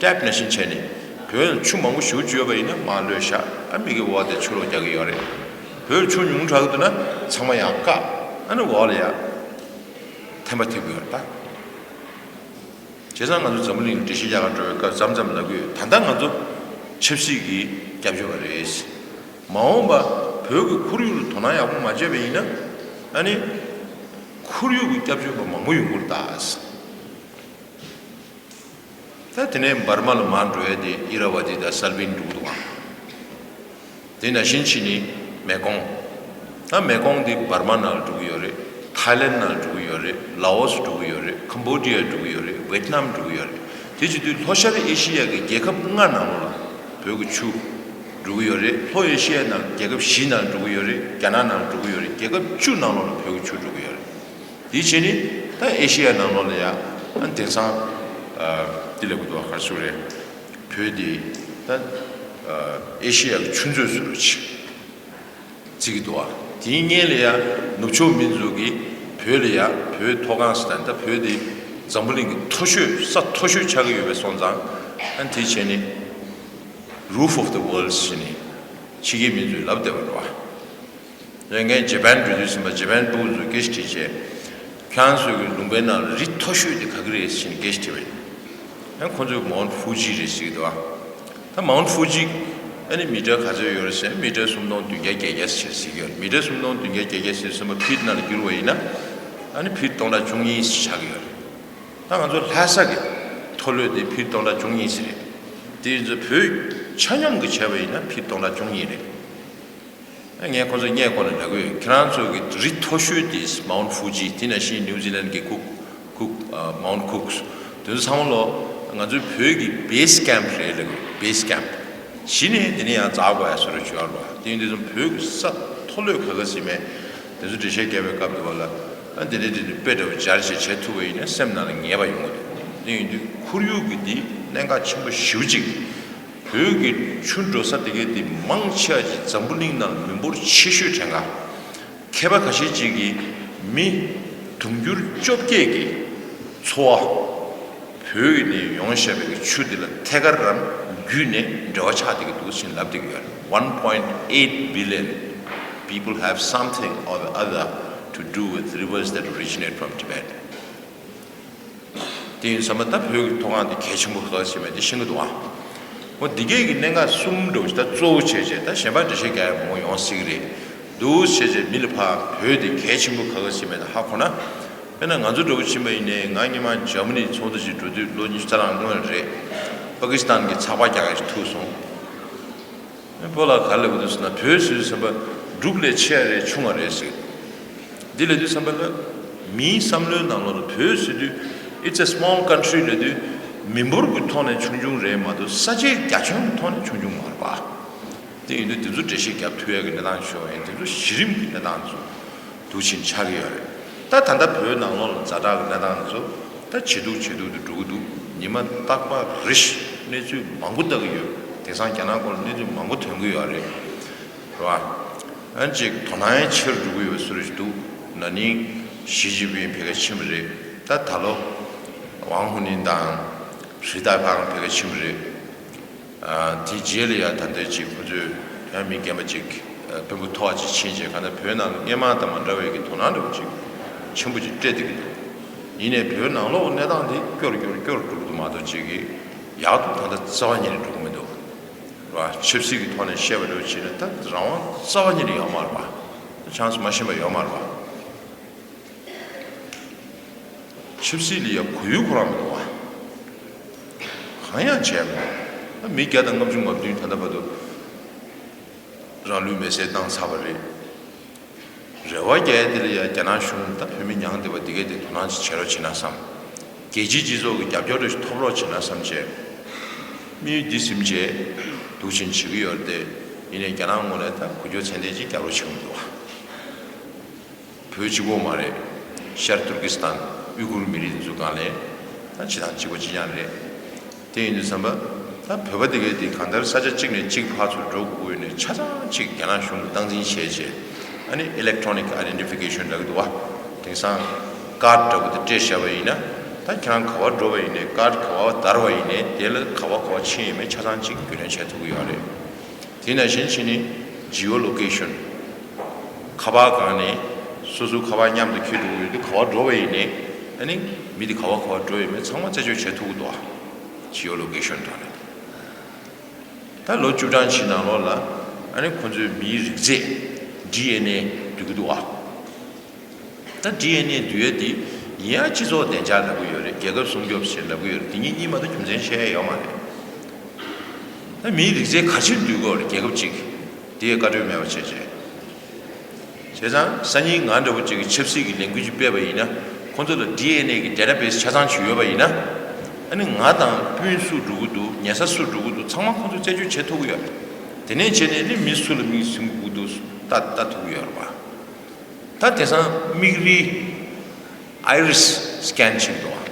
ཊེབ་ནང་བཞིན་བྱས་ནས་བོད་ལ་ཆུ་མང་པོ་ཞེ་པོ་ཅིག་ཡོད་པ་ཡིན་ན་མར་གློད་བཞག་ཨ་མི་གི་འོག་དེ་ཆུ་ལོག་རྒྱག་གི་ཡོད་རེད། བོད་ཆུ་ཉུང་དྲགས་འདུག་ན་ཚང་མ་ཡར་བཀག་ཨ་ནི་འོག་ལ་ཡ་ཐན་པ་ཐེབས་ཀྱི་ཡོད་རེད་ད། བྱས་ཙང་ང་ཚོ་འཛམ་བུ་གླིང་འགྲེལ་བཤད་རྒྱག་གར་འགྲོ་བའི་སྐབས་མཚམས་མཚམས་ལབ་ཀྱི་ཡོད། ད་ལྟ་ང་ཚོ་ཆབ་སྲིད་ཀྱི་སྐྱབས་བཅོལ་བ་རེད། མ་འོངས་པ་བོད་ཀྱི་ཁོར་ཡུག་ལ་དོ་སྣང་ཡག་པོ་མ་བྱས་པ་ཡིན་ན་ཨ་ནི་ཁོར་ཡུག་གི་སྐྱབས་བཅོལ་བ་མང་པོ་ཡོང་གི་རེད་ད། ད་དེ་ནས་འབར་མ་ལ་མར་འགྲོ་ཡ་དེ་ཨི་ར་ཝ་ཏི་དང་སལ་ཝིན་འགྲོ་གི་འདུག་ག་དེ་ནང་བཞིན་བྱས་ནས་མེ་ཀོང་། ད་མེ་ཀོང་འདི་འབར་མ་ནང་ལ་འགྲོ་གི་ཡོད་རེད། ཐའི་ལེན་ནང་ལ་འགྲོ་གི་ཡོད་རེད། ལ་ཨོ་སི་འགྲོ་གི་ཡོད་རེད། ཁམ་བྷོ་ཌི་ཡ་འགྲོ་གི་ཡོད་རེད། ཝེ་ཏི་ནམ་འགྲོ་གི་ཡོད་རེད། དེ་བྱེད་དུས་ལྷོ་ཤར་ཨེ་ཤི་ཡ་གི་རྒྱལ་ཁབ་ལྔ་ནང་ལོགས་ལ་བོད་ཀྱི་ཆུ་འགྲོ་གི་ཡོད་རེད། ལྷོ་ཨེ་ཤི་ཡ་ནང་རྒྱལ་ཁབ་བཞི་ནང་འགྲོ་གི་ཡོད་རེད། རྒྱ་ནག་ནང་འགྲོ་གི་ཡོད་རེད། རྒྱལ་ཁབ་བཅུ་ནང་ལོགས་ལ་བོད་ཀྱི་ཆུ་འགྲོ་གི་ཡོད་རེད། དེ་བྱས་ནས་ད་ཨེ་ཤི་ཡ་ནང་ལོགས་ལ་ཡ་ཨ་དེང་སང་ཨ་དེ་ལབ་གི་འདུག་ག་ག་རེ་ཟེར་དགོས་རེད། བོད་དེ་ད་ཨ་ཨེ་ཤི་ཡ་གི་ཆུ་མཛོད་ཟེར་རོ་ཅིག་བརྩི་གི་འདུག་ག་དེའི་སྔོན་ལ་ཡ་ནུབ་ཕྱོགས་མི་ཚོ་གིས་བོད་ལ་ཡ་བོད་མཐོ་སྒང་ཟེར་ད་ད་བོད་དེ་འཛམ་བུ་གླིང་གི་མཐོ་ཤོས་ས་མཐོ་ཤོས་ཆགས་ཀྱི་ཡོད་པའི་སོང་ཙང་ཨ་དེ་བྱས་ནས་Roof of the World ཟེར་ནས་ཕྱི་རྒྱལ་མི་ཚོས་ལབ་བསྡད་པ་རེད་བ། ཡང་ངས་ཇེ་པན་འགྲོ་དུས་ཙམ་པ་ཇེ་པན་ཕྲུ་གུ་ཚོས་སྐད་ཆ་དྲིས་བྱས། ཁྱེད་རང་ཚོའི་གི་ལུང་པའི་ནང་ལ་རི་མཐོ་ཤོས་དེ་ག་གི་རེད་ཟེར་ནས་སྐད་ཆ་དྲིས་པ་ཡིན། ཡང་ཁོ་ཚོས་མའུན་ཕུ་ཇི་རེད་ཟེར་གི་འདུག་བ། ད་མའུན་ཕུ་ཇི་ཨ་ནི་མི་ཊར་ག་ཚོད་ཡོད་རེད་ཟེར་ན་མི་ཊར་སུམ་སྟོང་བདུན་བརྒྱ་བརྒྱད་བརྒྱ་ཟེར་ཟེར་གི་ཡོད་རེད། མི་ཊར་སུམ་སྟོང་བདུན་བརྒྱ་བརྒྱད་བརྒྱ་ཟེར་དུས་ཙམ་པ་ཕིཊ་ནང་ལ་བསྒྱུར་བ་ཡིན་ན་ཨ་ནི་ཕིཊ་སྟོང་ཕྲག་བཅུ་གཉིས་ཆགས་ཀྱི་ཡོད་རེད། ད་ང་ཚོ་ལྷ་ས་གི་མཐོ་ལོས་དེ་ཕིཊ་སྟོང་ཕྲག་བཅུ་གཉིས་ཟེར་རེད། དེ་ཡིན་ཙང་བོད་ཆ་མཉམ་གྱི་བྱས་པ་ཡིན་ན་ཕིཊ་སྟོང་ཕྲག་བཅུ་གཉིས་རེད། ངས་ཁོ་ཚོ་སྔས་མགོ་ལ་ལབ་ཀྱི་ཡོད། ཁྱེད་རང་ཚོ་གི་རི་མཐོ་ཤོས་དེ་མའུན་ཕུ་ཇི། དེ་ནང་བཞིན་ནིའུ་ཛི་ལན་གི་ཀུག་ཀུག་ཨ་མའུན་ཀུག་དེ་ཚོ་ཚང་མ་ལོ་ང་ཚོའི་བོད་ཀྱི་བེ་སི་ཀེམ་རེད་ལབ་ཀྱི་ཡོད། བེ་སི་ཀེམ་གཞི་ནས་དེ་ནས་ཡང་འཛེག་དགོས་ཡ་བཟོ་འདྲ་བྱུང་ཡོད་རེད་བ། དེ་ཡིན་དུས་ཙམ་བོད་ཀྱི་ས་མཐོ་ལོས་ག་ག་ཟིན་མེད། དེ་ཚོ་འགྲེལ་བཤད་རྒྱག་པའི་སྐབས་དེ་བ་ལ་ཨ་འདི་འདྲ་འདི་འདྲ་དཔེ་འདྲ་བོ་སྦྱར་བྱས་བྱེད་ཐུབ་པ་ཡིན་ན་སེམས་ནང་ལ་ངེས་པ་ཡོང་གི་འདུག་དེ་ཡིན་དུས་ཁོར་ཡུག་གི་འདི་གནད་འགག་ཆེན་པོ་ཞེ་པོ་ཅིག་བོད་ཀྱི་ཆུ་འགྲོ་ས་དེ་གའི་དེ་མང་ཆེ་བ་ཅིག་འཛམ་བུ་གླིང་ནང་མི་འབོར་ཆེ་ཤོས་གྲས་འགའ། མཁས་པ་ཁ་ཤས་ཅིག་གིས་མི་དུང་ཕྱུར་བཅོ་བརྒྱད་ཀྱི་འཚོ་བ་བོད་ནས་ཡོང་བཞག་པའི་ཆུ་དེ་ལ་ཐད་ཀར་རམ་བརྒྱུད་ནས་འབྲེལ་བ་ཆགས་བསྡད་ཀྱི་འདུག་ཟེར་ལབ་བསྡད་ཀྱི་ཡོད་རེད། One point eight billion people have something or the other to do with rivers that originate from Tibet. དེ་ཡིན་ཙམ་པ་ད་བོད་ཀྱི་མཐོ་སྒང་དེ་གལ་ཆེན་པོ་ག་ཚོད་ཡིན་མིན་དེ་ཤེས་ཀྱི་འདུག་ཨ། འོ་འདི་གས་ཀྱི་གནད་འགག་གསུམ་འདྲ་བོ་ཞིག་ད་གཙོ་བོ་བྱས་བྱས་ད་གཞན་པ་འགྲེལ་བཤད་རྒྱག་ཡ་མང་པོ་ཡོང་སྲིད་ཀྱི་རེད། འདུག་བྱས་བྱས་མི་ལ་ཕར་བོད་དེ་གལ་ཆེན་པོ་ག་ཚོད་ཡིན་མིན་དེ་ཧ་གོ་ན། དཔེར་ན་ང་ཚོ་འདྲ་བོ་ཕྱིན་པ་ཡིན་ནའི་ང་སྔོན་མ་འཇར་མ་ནི་ཚོགས་འདུ་ཞིག་འགྲོ་དུས་ལོ་ཉི་ཤུ་རྩ་གྲངས་སྔོན་རེད། པ་ཀི་སི་ཐན་གྱི་ཚགས་པར་རྒྱག་མཁན་ཞིག་ཐུག་སོང་། ཨེ་བོད་ལ་ག་རེ་ལབ་ཀྱི་འདུག་ཟེར་ན། བོད་ཟེར་དུས་ཙམ་པ་འབྲུག་ལས་ཆེ་བ་རེད་ཆུང་བ་རེད་ཟེར། འདི་ལབ་དུས་ཙམ་པ་ལ་མིའི་བསམ་བློའི་ནང་ལོགས་ལ་བོད་ཟེར་དུས་it's a small country ལབ་དུས་མི་འབོར་གྱི་ཐོག་ནས་ཆུང་ཆུང་རེད་མ་གཏོགས་ས་ཆའི་རྒྱ་ཁྱོན་གྱི་ཐོག་ནས་ཆུང་ཆུང་མ་རེད་པ། དེ་ཡིན་དུས་དེ་ཚོ་འགྲེལ་བཤད་རྒྱབ་ཐུབ་ཡག་གི་གནས་སྟངས་ཤོར་བ་ཡིན། དེ་ཚོ་གཞི་རིམ་གྱི་གནས་སྟངས་ཚོ་འདུག་ཕྱིན་ཆགས་ཀྱི་ཡོད་རེད། ད་ད་ལྟ་བོད་ནང་ལོགས་ལ་ཛ་དྲག་གི་གནས་སྟངས་དེ་ཚོ་ད་ཇེ་སྡུག་ཇེ་སྡུག་ཏུ་འགྲོ་གི་འདུག་ཉི་མ་རྟག་པར་རེ་བཞིན་གནས་ཚུལ་མང་པོ་ལྟ་གི་ཡོད། དེང་སང་རྒྱ་ནག་སྐོར་ལ་གནས་ཚུལ་མང་པོ་ཐོན་གི་ཡོད་རེད། རེད་བ། ཨ་ནི་ཅིག་དོ་སྣང་ཡང་ཆེ་རུ་འགྲོ་གི་ཡོད་པའི་བཟོ་འདྲ་ཞིག་འདུག་ན་ནིང་ཞི་ཅིན་ཕིང་ཕ་གིར་ཕྱིན་པ་རེད། ད་ད་ལོ་ཝང་ཧུ་ནིང་དང་རི་ཏཱ་ཕང་ཕ་གིར་ཕྱིན་པ་རེད། ཨ། དེ་རྗེས་ལ་ཡང་ད་ལྟའི་ཅིག་ཁོ་ཚོས་ཡང་མི་རྒན་པ་ཅིག་ཨ། དཔོན་པོ་མཐོ་བ་ཅིག་ཕྱིན་རྗེས་གང་ལྟར་བོད་ནང་ལ་སྔོན་མ་དང་མ་འདྲ་བའི་གི་དོ་སྣང་འདྲ་བོ་ཅིག་ཆེན་པོ་ཅིག་སྤྲད་བསྡད་ཀྱི་འདུག་ཡིན་ནའི་བོད་ནང་ལོགས་གནས་སྟངས་དེ་སྐྱོ་རུ་སྐྱོ་རུ་སྐྱོ་རུ་འགྲོ་གི་འདུག་མ་གཏོགས་ཅིག་གི་ཡག་ཏུ་ད་ལྟ་རྩ་བ་ཉིད་ནས་འགྲོ་གི་མི་འདུག་ར། ཆབ་སྲིད་ཀྱི་ཐོག་ནས་བཤད་པ་འདྲ་བོ་བྱས་ན་ད་རང་དབང་རྩ་བ་ཉིད་ནས་ཡོད་མ་རེད་པ། ཆང་སུ་མ་ཤེས་པ་ཡོད་མ་རེད་པ། ཆབ་སྲིད་ལ་ཡ་གོ་ཡུལ་ཁོ་རང་མི་འདུག་བ། གང་ཡང་བྱས་མེད། ད་མི་བརྒྱ་དང་ལྔ་བཅུ་ང་བདུན་ད་ལྟ་བར་དུ་རང་ལུས་མེར་སྲེག་བཏང་ཚར་བ་རེད། རེ་བ་རྒྱག་ཡ་དེ་ལ་ཡ་རྒྱ་ནག་གཞུང་ད་བོད་མི་མྱངས་བསྡད་པ་འདི་གས་དེ་དོ་སྣང་ཅིག་བྱེད་རོགས་བྱེད་ན་བསམ། རྒྱལ་སྤྱིའི་སྤྱི་ཚོགས་ཀྱི་རྒྱབ་སྐྱོར་རེ་ཞིག་ཐོབ་རོགས་བྱེད་ན་བསམ་བྱས། དམིགས་ཡུལ་འདི་ཟིན་བྱས། འདུག་ཕྱིན་བྱེད་ཀྱི་ཡོད་རེད་དེ། ཡིན་ནའི་རྒྱ་ནག་ངོས་ནས་ད་གུ་ཅོ་ཚད་ལྡན་ཅིག་རྒྱག་རོགས་བྱེད་ཀྱི་མི་འདུག་བ། བོད་གཅིག་པོ་མ་རེད། ཤར་ཏུར་ཀི་སི་ཐན་ཨུ་གུར་མི་རིགས་འདི་ཚོ་སྒང་ལ་ད་ཇི་ལྟར་གཅིག་པ་གཅིག་རྐྱང་རེད། དེ་ཡིན་དུས་ཙམ་པ་ད་བོད་པ་དེ་གས་དེ་གང་ལྟར་ས་ཆ་གཅིག་ནས་གཅིག་ཕར་ཚུར་འགྲོ་དགོས་ཀྱི་ཡོད་ནས་ཆ་ཚང་གཅིག་རྒྱ་ནག་གཞུང་གིས་སྟངས་འཛིན་བྱས་རྗེས་ཨ་ནི་ཨི་ལེག་ཊོ་ནིག་ཨའི་ཌེན་ཊི་ཕི་ཀེ་ཤན་ལབ་ཀྱི་འདུག་བ། དེང་སང་ཀཌ་འདྲ་པོ་དེ་སྤྲད་བཞག་པ་ཡིན་ན་ད་ཁྱེད་རང་ག་པར་འགྲོ་བ་ཡིན་ནའི་ཀཌ་ག་པར་བསྡར་བ་ཡིན་ནའི་དེ་ལ་ག་པར་ག་པར་ཕྱིན་ཡོད་མེད་ཆ་ཚང་གཅིག་རྒྱུས་ལོན་བྱེད་ཐུབ་ཀྱི་ཡོད་རེད། དེ་ནང་བཞིན་ཕྱིན་ནི་ཇི་ཨོ་ལོ་ཀེ་ཤན། ཁ་པར་སྒང་ནས་སོ་སོའི་ཁ་པར་མཉམ་དུ་འཁྱེར་འགྲོ་གི་ཡོད་དུས་ག་པར་འགྲོ་བ་ཡིན་ནའི་ཨ་ནི་མི་དེ་ག་པར་ག་པར་འགྲོ་ཡོད་མེད་ཚང་མ་རྩད་གཅོད་བྱེད་ཐུབ་ཀྱི་འདུག་ཨ། ཇི་ཨོ་ལོ་ཀེ་ཤན་ཐོག་ནས། ད་ལོ་བཅུ་གྲངས་ཅིག་ནང་ལོགས་ལ་ཨ་ནི་ཁོ་ཚོས་མིའི་རིགས་རྫས་ཌི་ཨེན་ཨེ་བསྡུ་གི་འདུག་ཨ། ད་ཌི་ཨེན་ཨེ་བསྡུ་ཡ་དེ་ཡིན་ཡང་སྤྱི་ཚོགས་བདེ་འཇགས་ལབ་ཀྱི་ཡོད་རེད། རྒྱལ་ཁབ་སྲུང་སྐྱོབ་ཞེས་ལབ་ཀྱི་ཡོད་རེད། དེ་གཉིས་གཉིས་མ་གཏོགས་རྒྱུ་མཚན་བཤད་ཡ་ཡོད་མ་རེད། ད་མིའི་རིགས་རྫས་ག་ཕྱིར་བསྡུ་དགོས་རེད། རྒྱལ་ཁབ་ཅིག་དེ་ཡ་བཀའ་འཁྲོལ་མེད་པ་བྱས་བྱས། བྱས་ཙང་སང་ཉིན་ང་འདྲ་པོ་ཅིག་གིས་ཆབ་སྲིད་ཀྱི་ལས་འགུལ་ཅིག་སྤེལ་བ་ཡིན་ན་ཁོང་ཚོ་ལ་ཌི་ཨེན་ཨེ་གི་ཌེ་ཊ་བེ་སི་ཆ་ཚང་ཅིག་ཡོད་པ་ཡིན་ན། ཨ་ནི་ང་དང་སྤུན་སུ་འགྲོ་གི་འདུག་ཉལ་ས་སུ་འགྲོ་གི་འདུག་ཚང་མ་ཁོང་ཚོས་རྩད་གཅོད་བྱེད་ཐུབ་ཀྱི་ཡོད་རེད། དེ་ནས་བྱས་ནས་ནི་མི་སུ་ལ་མིང་ཟིན་དགོས་འདུག་ལྟ་ལྟ་ཐུབ་ཀྱི་ཡོད་རེད་པ། ད་དེང་སང་མིག་རིལ་ཨའི་རི་སི་སི་ཀེན་བྱེད་ཀྱི་འདུག་བ།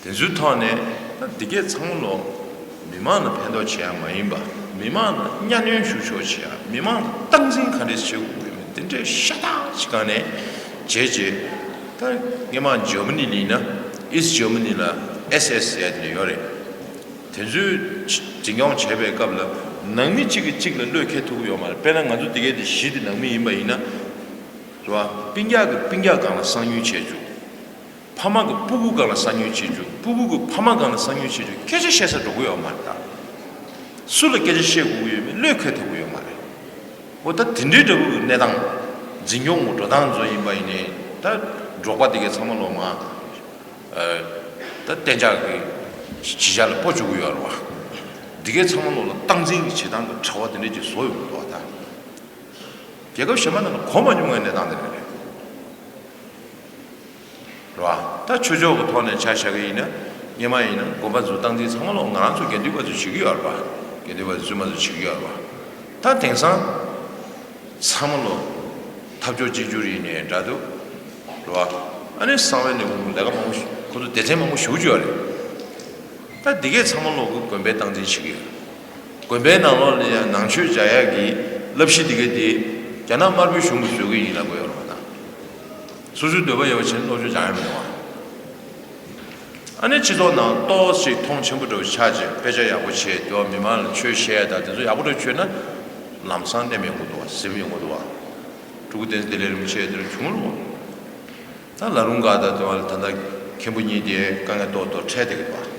དེ་ཚོའི་ཐོག་ནས་ད་འདི་གས་ཚང་མ་ལོ་མི་མང་ལ་ཕན་ཐོགས་བྱེད་ཡ་མ་ཡིན་པ། མི་མང་ལ་གཉའ་གནོན་ཞུ་ཕྱོགས་བྱེད་ཡ། མི་མང་ལ་སྟངས་འཛིན་ག་འདྲས་བྱེད་དགོས་ཀྱི་མེད་དེ་འདྲས་ཤ་སྟག་ཅིག་སྒང་ནས་བྱས་རྗེས། ད་སྔོན་མ་འཇར་མ་ནི་ལ་ཡིན་ན་ཨིསི་ཊི་འཇར་མ་ནི་ལ་ཨེསི་ཨེསི་ཟེར་ཡ་དེ་འདྲ་ཡོད་རེད། དེ་ཚོས་འཛིན་སྐྱོང་བྱེད་པའི་སྐབས་ལ་ནང་མི་གཅིག་གིས་གཅིག་ལ་བློས་འཁེལ་ཐུབ་ཀྱི་ཡོད་མ་རེད། དཔེར་ན་ང་ཚོ་འདི་གས་དེ་གཞིས་དེ་ནང་མི་ཡིན་པ་ཡིན་ན། རེད་བ། སྤུན་ཀྱག་གིས་སྤུན་ཀྱག་སྒང་ལ་གསང་ཉུལ་བྱེད་རྒྱུ། ཕ་མ་གིས་སྤུ་གུ་སྒང་ལ་གསང་ཉུལ་བྱེད་རྒྱུ། སྤུ་གུ་གིས་ཕ་མ་སྒང་ལ་གསང་ཉུལ་བྱེད་རྒྱུ། སྐད་ཆ་བཤད་ས་འགྲོ་གི་ཡོད་མ་རེད་ད། སུ་ལ་སྐད་ཆ་བཤད་དགོས་ཀྱི་ཡོད་མེད་བློས་འཁེལ་ཐུབ་ཀྱི་ཡོད་མ་རེད། འོ་ད་དེ་འདྲའི་འདྲ་པོ་གི་གནས་སྟངས། འཛིན་སྐྱོང་གི་འགྲོ་སྟངས་ཚོ་ཡིན་པ་ཡིན་ནའི་ད་འབྲོག་པ་དེ་གའི་ཚང་མ་ལོ་མ། ཨ། ད་གཏན་འཇགས་ཀྱི་གཞིས་ཆགས་ལ་སྤོ་བཅུག་གི་ཡོད་རེད་བ། འདི་གའི་ཚང་མ་ལོ་ལ་སྟངས་འཛིན་གྱི་བྱེད་སྟངས་ཀྱི་གྲྭ་པ་དེ་འདྲས་ཀྱི་བཟོ་ཡོང་གི་འདུག་བ་ད། རྒྱལ་ཁབ་གཞན་པ་ནང་ལ་གོ་མ་མྱོང་བའི་གནས་སྟངས་དེ་འདྲ་རེད། རེད་བ། ད་ཆོས་ཕྱོགས་ཀྱི་ཐོག་ནས་ཆ་བཞག་གི་ཡིན་ན། སྔོན་མ་ཡིན་ན་དགོན་པ་ཚོ་སྟངས་འཛིན་ཚང་མ་ལོ་ང་རང་ཚོ་དགེ་འདུན་པ་ཚོ་བྱེད་ཀྱི་ཡོད་རེད་བ། དགེ་འདུན་པ་ཚོ་བཙུན་མ་ཚོ་བྱེད་ཀྱི་ཡོད་རེད་བ། ད་དེང་སང་། ཚང་མ་ལོ། འཐབ་ཕྱོགས་གཅིག་གྱུར་ཡིན་ནའི་འདྲ་འདུག་རེད་བ། ཨ་ནི་གསང་བའི་ལས་ཁུངས་ལས་ཀ་མང་པོ་ཞིག་ཁོ་ཚོ་སྡེ་ཚན་མང་པོ་ཞིག་བཅུག་ཡོད་རེད། ད་འདི་གས་ཚང་མ་ལོ་གི་དགོན་པའི་སྟངས་འཛིན་བྱེད་ཀྱི་ཡོད། དགོན་པའི་ནང་ལོགས་ལ་ཡང་ནང་ཆོས་སྦྱང་ཡག་གི་བསླབ་གཞི་འདི་གས་དེ་རྒྱ་ནག་དམར་པོའི་གཞུང་གིས་བཟོ་གི་ཡིན་ལབ་ཀྱི་ཡོད་རེད་བ་ད། སོ་སོའི་འདོད་པ་ཡོད་པ་བྱས་ནས་སློབ་སྦྱོང་སྦྱང་ཡག་མི་འདུག་བ། ཨ་ནི་སྤྱི་ཚོགས་ནང་ཏོག་ཙམ་མཐོང་ཆེན་པོ་འདྲ་བོ་ཆགས་བྱས་དཔེ་ཆ་ཡག་པོ་བྱས་དེ་བ་མི་མང་ལ་ཆོས་བཤད་ཡ་དང་དེ་ཚོ་ཡག་པོ་འདྲ་བོ་བྱས་ན་ལམ་སང་ནེམ་ཡོང་གི་འདུག་བ། ཟིན་ཡོང་གི་འདུག་བ། སྤྲུལ་སྐུ་བསྟན་འཛིན་བདེ་ལེགས་རིན་པོ་ཆེ་དེ་འདྲ་བྱུང་རུང་། ད་ལ་རུང་ག་ད་དེ་བ་ལ་ད་ལྟ་ མཁན་པོ་གཉིས་དེ་དཀའ་ངལ་ཏོག་ཏོག་འཕྲད་བསྡད་ཀྱི་འདུག་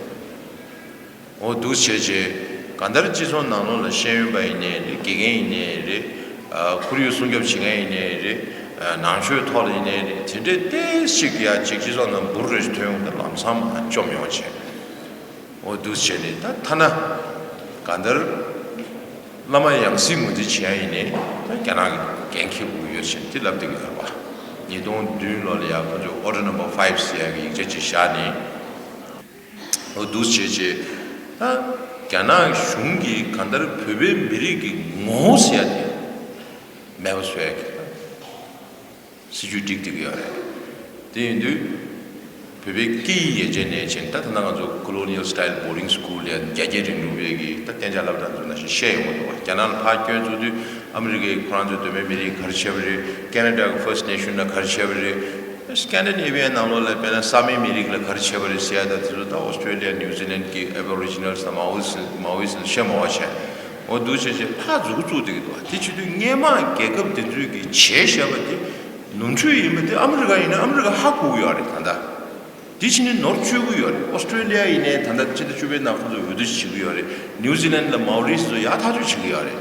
འོ་འདུག་བྱས་རྗེས་གང་ལྟར་སྤྱི་ཚོགས་ནང་ལོགས་ལ་ཤེས་ཡོན་པ་ཡིན་ནའི་རེད། དགེ་རྒན་ཡིན་ནའི་རེད། ཨ་ཁོར་ཡུག་སྲུང་སྐྱོབ་བྱེད་མཁན་ཡིན་ནའི་རེད། ཨ་ནང་ཆོས་ཐོག་ལ་ཡིན་ནའི་རེད། དེ་འདྲའི་ཏོག་ཙམ་ཅིག་ཡ་ཅིག་སྤྱི་ཚོགས་ནང་འབུར་རེ་ཞིག་ཐོན་ཡོང་དུས་ལམ་སང་མར་བཅོམ་ཡོང་བྱས། འོ་འདུག་བྱས་ནས་ད་ཐ་ན་གང་ལྟར་བླ་མ་ཡང་སྲིད་ངོས་འཛིན་བྱེད་ཡ་ཡིན་ནའི་ད་རྒྱ་ནག་གི་འགན་འཁྱེར་དགོས་ཡོད་ཅེས་དེ་ལབ་བསྡད་ཀྱི་ཡོད་རེད་པ། ཉིས་སྟོང་བདུན་ལོ་ལ་ཡ་ཁོ་ཚོས་Order Number Five ཟེར་ཡ་གི་ཡིག་ཆ་ཅིག་བཞག་ནས། འོ་འདུག་བྱས་བྱས་ད་རྒྱ་ནག་གཞུང་གིས་གང་ལྟར་བོད་པའི་མི་རིགས་ཀྱི་ངོ་བོ་ཟེར་ཡ་དེ་མེད་པ་བཟོ་ཡ་གི་ད་སྲིད་ཇུས་སྒྲིག་བསྡད་ཀྱི་ཡོད་རེད། དེ་ཡིན་དུས་བོད་པའི་སྐད་ཡིག་ཡན་ཆད་ནས་བྱས་ད་ད་ལྟ་ང་ཚོ་Colonial Style Boarding School ལ་ཡ་བརྒྱ་བརྒྱད་རིང་ལུགས་པའི་གི་ད་གཏན་འཇགས་སློབ་གྲྭ་ཚོ་ནང་བཞིན་བཤད་ཡོང་གི་འདུག་བ། རྒྱ་ནག་ལ་ཕར་བསྐྱོད་ཚུགས་དུས་ཨ་མི་རི་ཀའི་ཁོ་རང་ཚོའི་གདོད་མའི་མི་རིགས་ག་རེ་བྱས་པ་རེད། ཁེ་ན་ཌ་གི་First Nation ལ་ག་རེ་བྱས་པ་རེད། Scandinavian ནང་ལོགས་ལ་དཔེར་ན་ས་མིག་མི་རིགས་ལ་ག་རེ་བྱས་པ་རེད་ཟེར་ཡ་ད་དེ་ཚོ་ད་Australia New Zealand གི་Aboriginals དང་Maoris Maoris བཤད་མ་བ་བྱས། འོ་འདུག་བྱས་བྱས་ཕར་མཛུབ་གུ་བཙུགས་བསྡད་ཀྱི་འདུག་བ། དེ་བྱེད་དུས་སྔས་མ་རྒྱལ་ཁབ་དེ་ཚོས་ཀྱིས་བྱས་བཞག་པ་དེ་ནོར་འཁྲུལ་ཡིན་པ་དེ་ཨ་མི་རི་ཀ་ཡིན་ན་ཨ་མི་རི་ཀ་ཧ་གོ་གི་ཡོད་རེད་ད་ལྟ། དེ་བྱས་ནས་ནོར་བཅོས་ཀྱི་ཡོད་རེད། ཨོ་སི་ཀྲོ་ལི་ཡ་ཡིན་ནའི་ད་ལྟ་ཕྱི་ཟླ་བཅུ་པའི་ནང་ཁོ་ཚོ་འོས་བསྡུ་བྱེད་ཀྱི་ཡོད་རེད། ནིའུ་ཛི་ལན་ལ་མའོ་རི་སི་ཚོ་ཡག་ཐག་ཆོད་བྱེད་ཀྱི་ཡོད་རེད།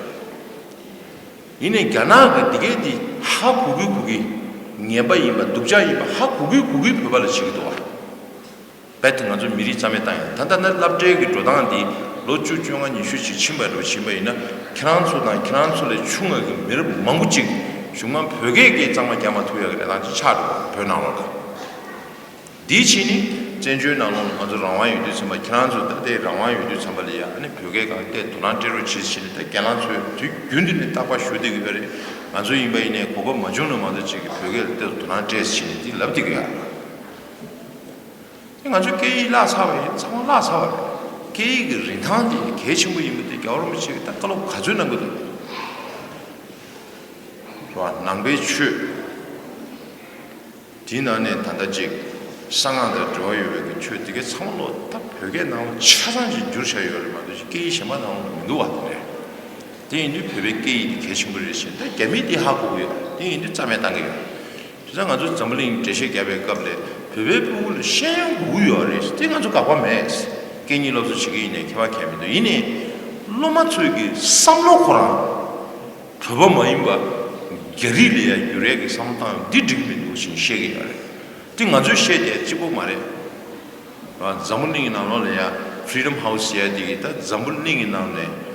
ཡིན་ནའི་རྒྱ་ནག་གི་འདི་གའི་འདི་ཧ་གོ་གི་གོ་གི་ངན་པ་ཡིན་པ་སྡུག་ཅག་ཡིན་པ་ཧ་གོ་གི་གོ་གི་བོད་པ་ལ་བྱེད་ཀྱི་འདུག་བ། རྦད་དེ་ང་ཚོ་མི་རིགས་རྩ་མེད་བཏང་ཡ། ད་ལྟ་ན་སློབ་གྲྭའི་གི་འགྲོ་སྟངས་འདི་ལོ་བཅུ་བཅོ་ལྔ་ཉི་ཤུ་ཅིག་ཕྱིན་པ་འགྲོ་ཕྱིན་པ་ཡིན་ན་ཁྱེད་རང་ཚོ་དང་ཁྱེད་རང་ཚོ་ལས་ཆུང་བ་གི་མི་རབས་མང་པོ་ཅིག་གཞུང་མང་བོད་སྐད་ཀྱི་གཙང་མ་རྒྱག་མ་ཐུབ་ཡ་གི་ལས་སྟངས་ཅིག་ཆགས་འགྲོ་བ་བོད་ནང་ལོགས་ལ། འདིའི་ཕྱི་ནི་བཙན་བྱོལ་ནང་ལོགས་ལ་ང་ཚོ་རང་དབང་ཡོད་དུས་ཚང་མ་ཁྱེད་རང་ཚོ་ད་ལྟའི་རང་དབང་ཡོད་དུས་ཚང་མ་ལ་ཡ་ཨ་ནི་བོད་སྐད་གང་བལྟས་དོ་སྣང་སྤྲད་རོགས་བྱེད་ཕྱི་ནི་ད་རྒན་ལགས་ཚོས་དུས་རྒྱུན་དུ་ནི་རྟག་པར་ཞུ་བསྡད་ཀྱི་ཡོད་རེད། ང་ཚོ་ཡིན་པ་ཡིན་ནའི་གོ་སྐབས་མ་བྱུང་ན་མ་གཏོགས་ཅིག་གི་བོད་སྐད་ལ་བལྟས་དོ་སྣང་སྤྲད་ཕྱི་ནི་འདི་ལབ་བསྡད་ཀྱི་ཡོད་རེད། དེ་ང་ཚོའི་སྐད་ཡིག་བརླག་ཚར་བ་ཡིན། ཚང་མ་བརླག་ཚར་བ་རེད། སྐད་ཡིག་གི་རིན་ཐང་དེ་གལ་ཆེན་པོ་ཡིན་པ་དེ་རྒྱལ་བ་རིན་པོ་ཆེ་གིས་ད་བཀའ་སློབ་ག་ཚོད་གནང་གི་འདུག་རེད་བ། ནང་པའི་ཆོས་དེའི་ནང་ནས་ད་ལྟ་ཅིག་གསང་སྔགས་དང་འབྲེལ་བ་ཡོད་པའི་གི་ཆོས་དེ་གའི་ཚང་མ་ལོ་ད་བོད་སྐད་ནང་ལ་ཆ་ཚང་ཅིག་བསྒྱུར་བཞག་ཡོད་རེད་མ་གཏོགས་སྐད་ཡིག་གཞན་པ་ནང་ལ་མི་འདུག་བ། དེ་རེད། དེ་ཡིན་དུས་བོད་པའི་སྐད་ཡིག་དེ་གལ་ཆེན་པོ་རེད་ཞེས་ད་རྒྱ་མིས་དེ་ཧ་གོ་གི་ཡོད། དེ་ཡིན་དུས་རྩ་མེད་བཏང་གི་ཡོད། དེ་ཚོ་ང་ཚོ་འཛམ་བུ་གླིང་འགྲེལ་བཤད་རྒྱག་པའི་སྐབས་ལ་བོད་པའི་ཕྲུ་གུ་ལ་ཤེས་ཡོན་དགོས་ཀྱི་ཡོད་རེད། དེ་ང་ཚོ་དགག་པ་མེད། སྐད་གཉིས་སློབ་གསོ་བྱེད་ཀྱི་ཡིན་ནའི་ཁྱད་པར་གང་ཡང་མི་འདུག་ཡིན་ནའི་སློབ་མ་ཚོས་ཀྱི་བསམ་བློ་ཁོ་རང་བོད་པ་མ་ཡིན་པ་རྒྱ་རིགས་ལ་ཡང་འགྱུར་ཡས་ཀྱི་བསམ་བློ་བཏང་ཡོང་འདི་འགྲིག་གི་མི་འདུག་ཅེས་བཤད་ཀྱི་ཡོད་རེད། དེ་ང་ཚོས་བཤད་བསྡད་གཅིག་པོ་མ་རེད། འཛམ་བུ་གླིང་གི་ནང་ལོགས་ལ་ཡང་Freedom House ཟེར་ཡ་དེ་གིས་ད་འཛམ་བུ་གླིང་གི་ནང་ནས་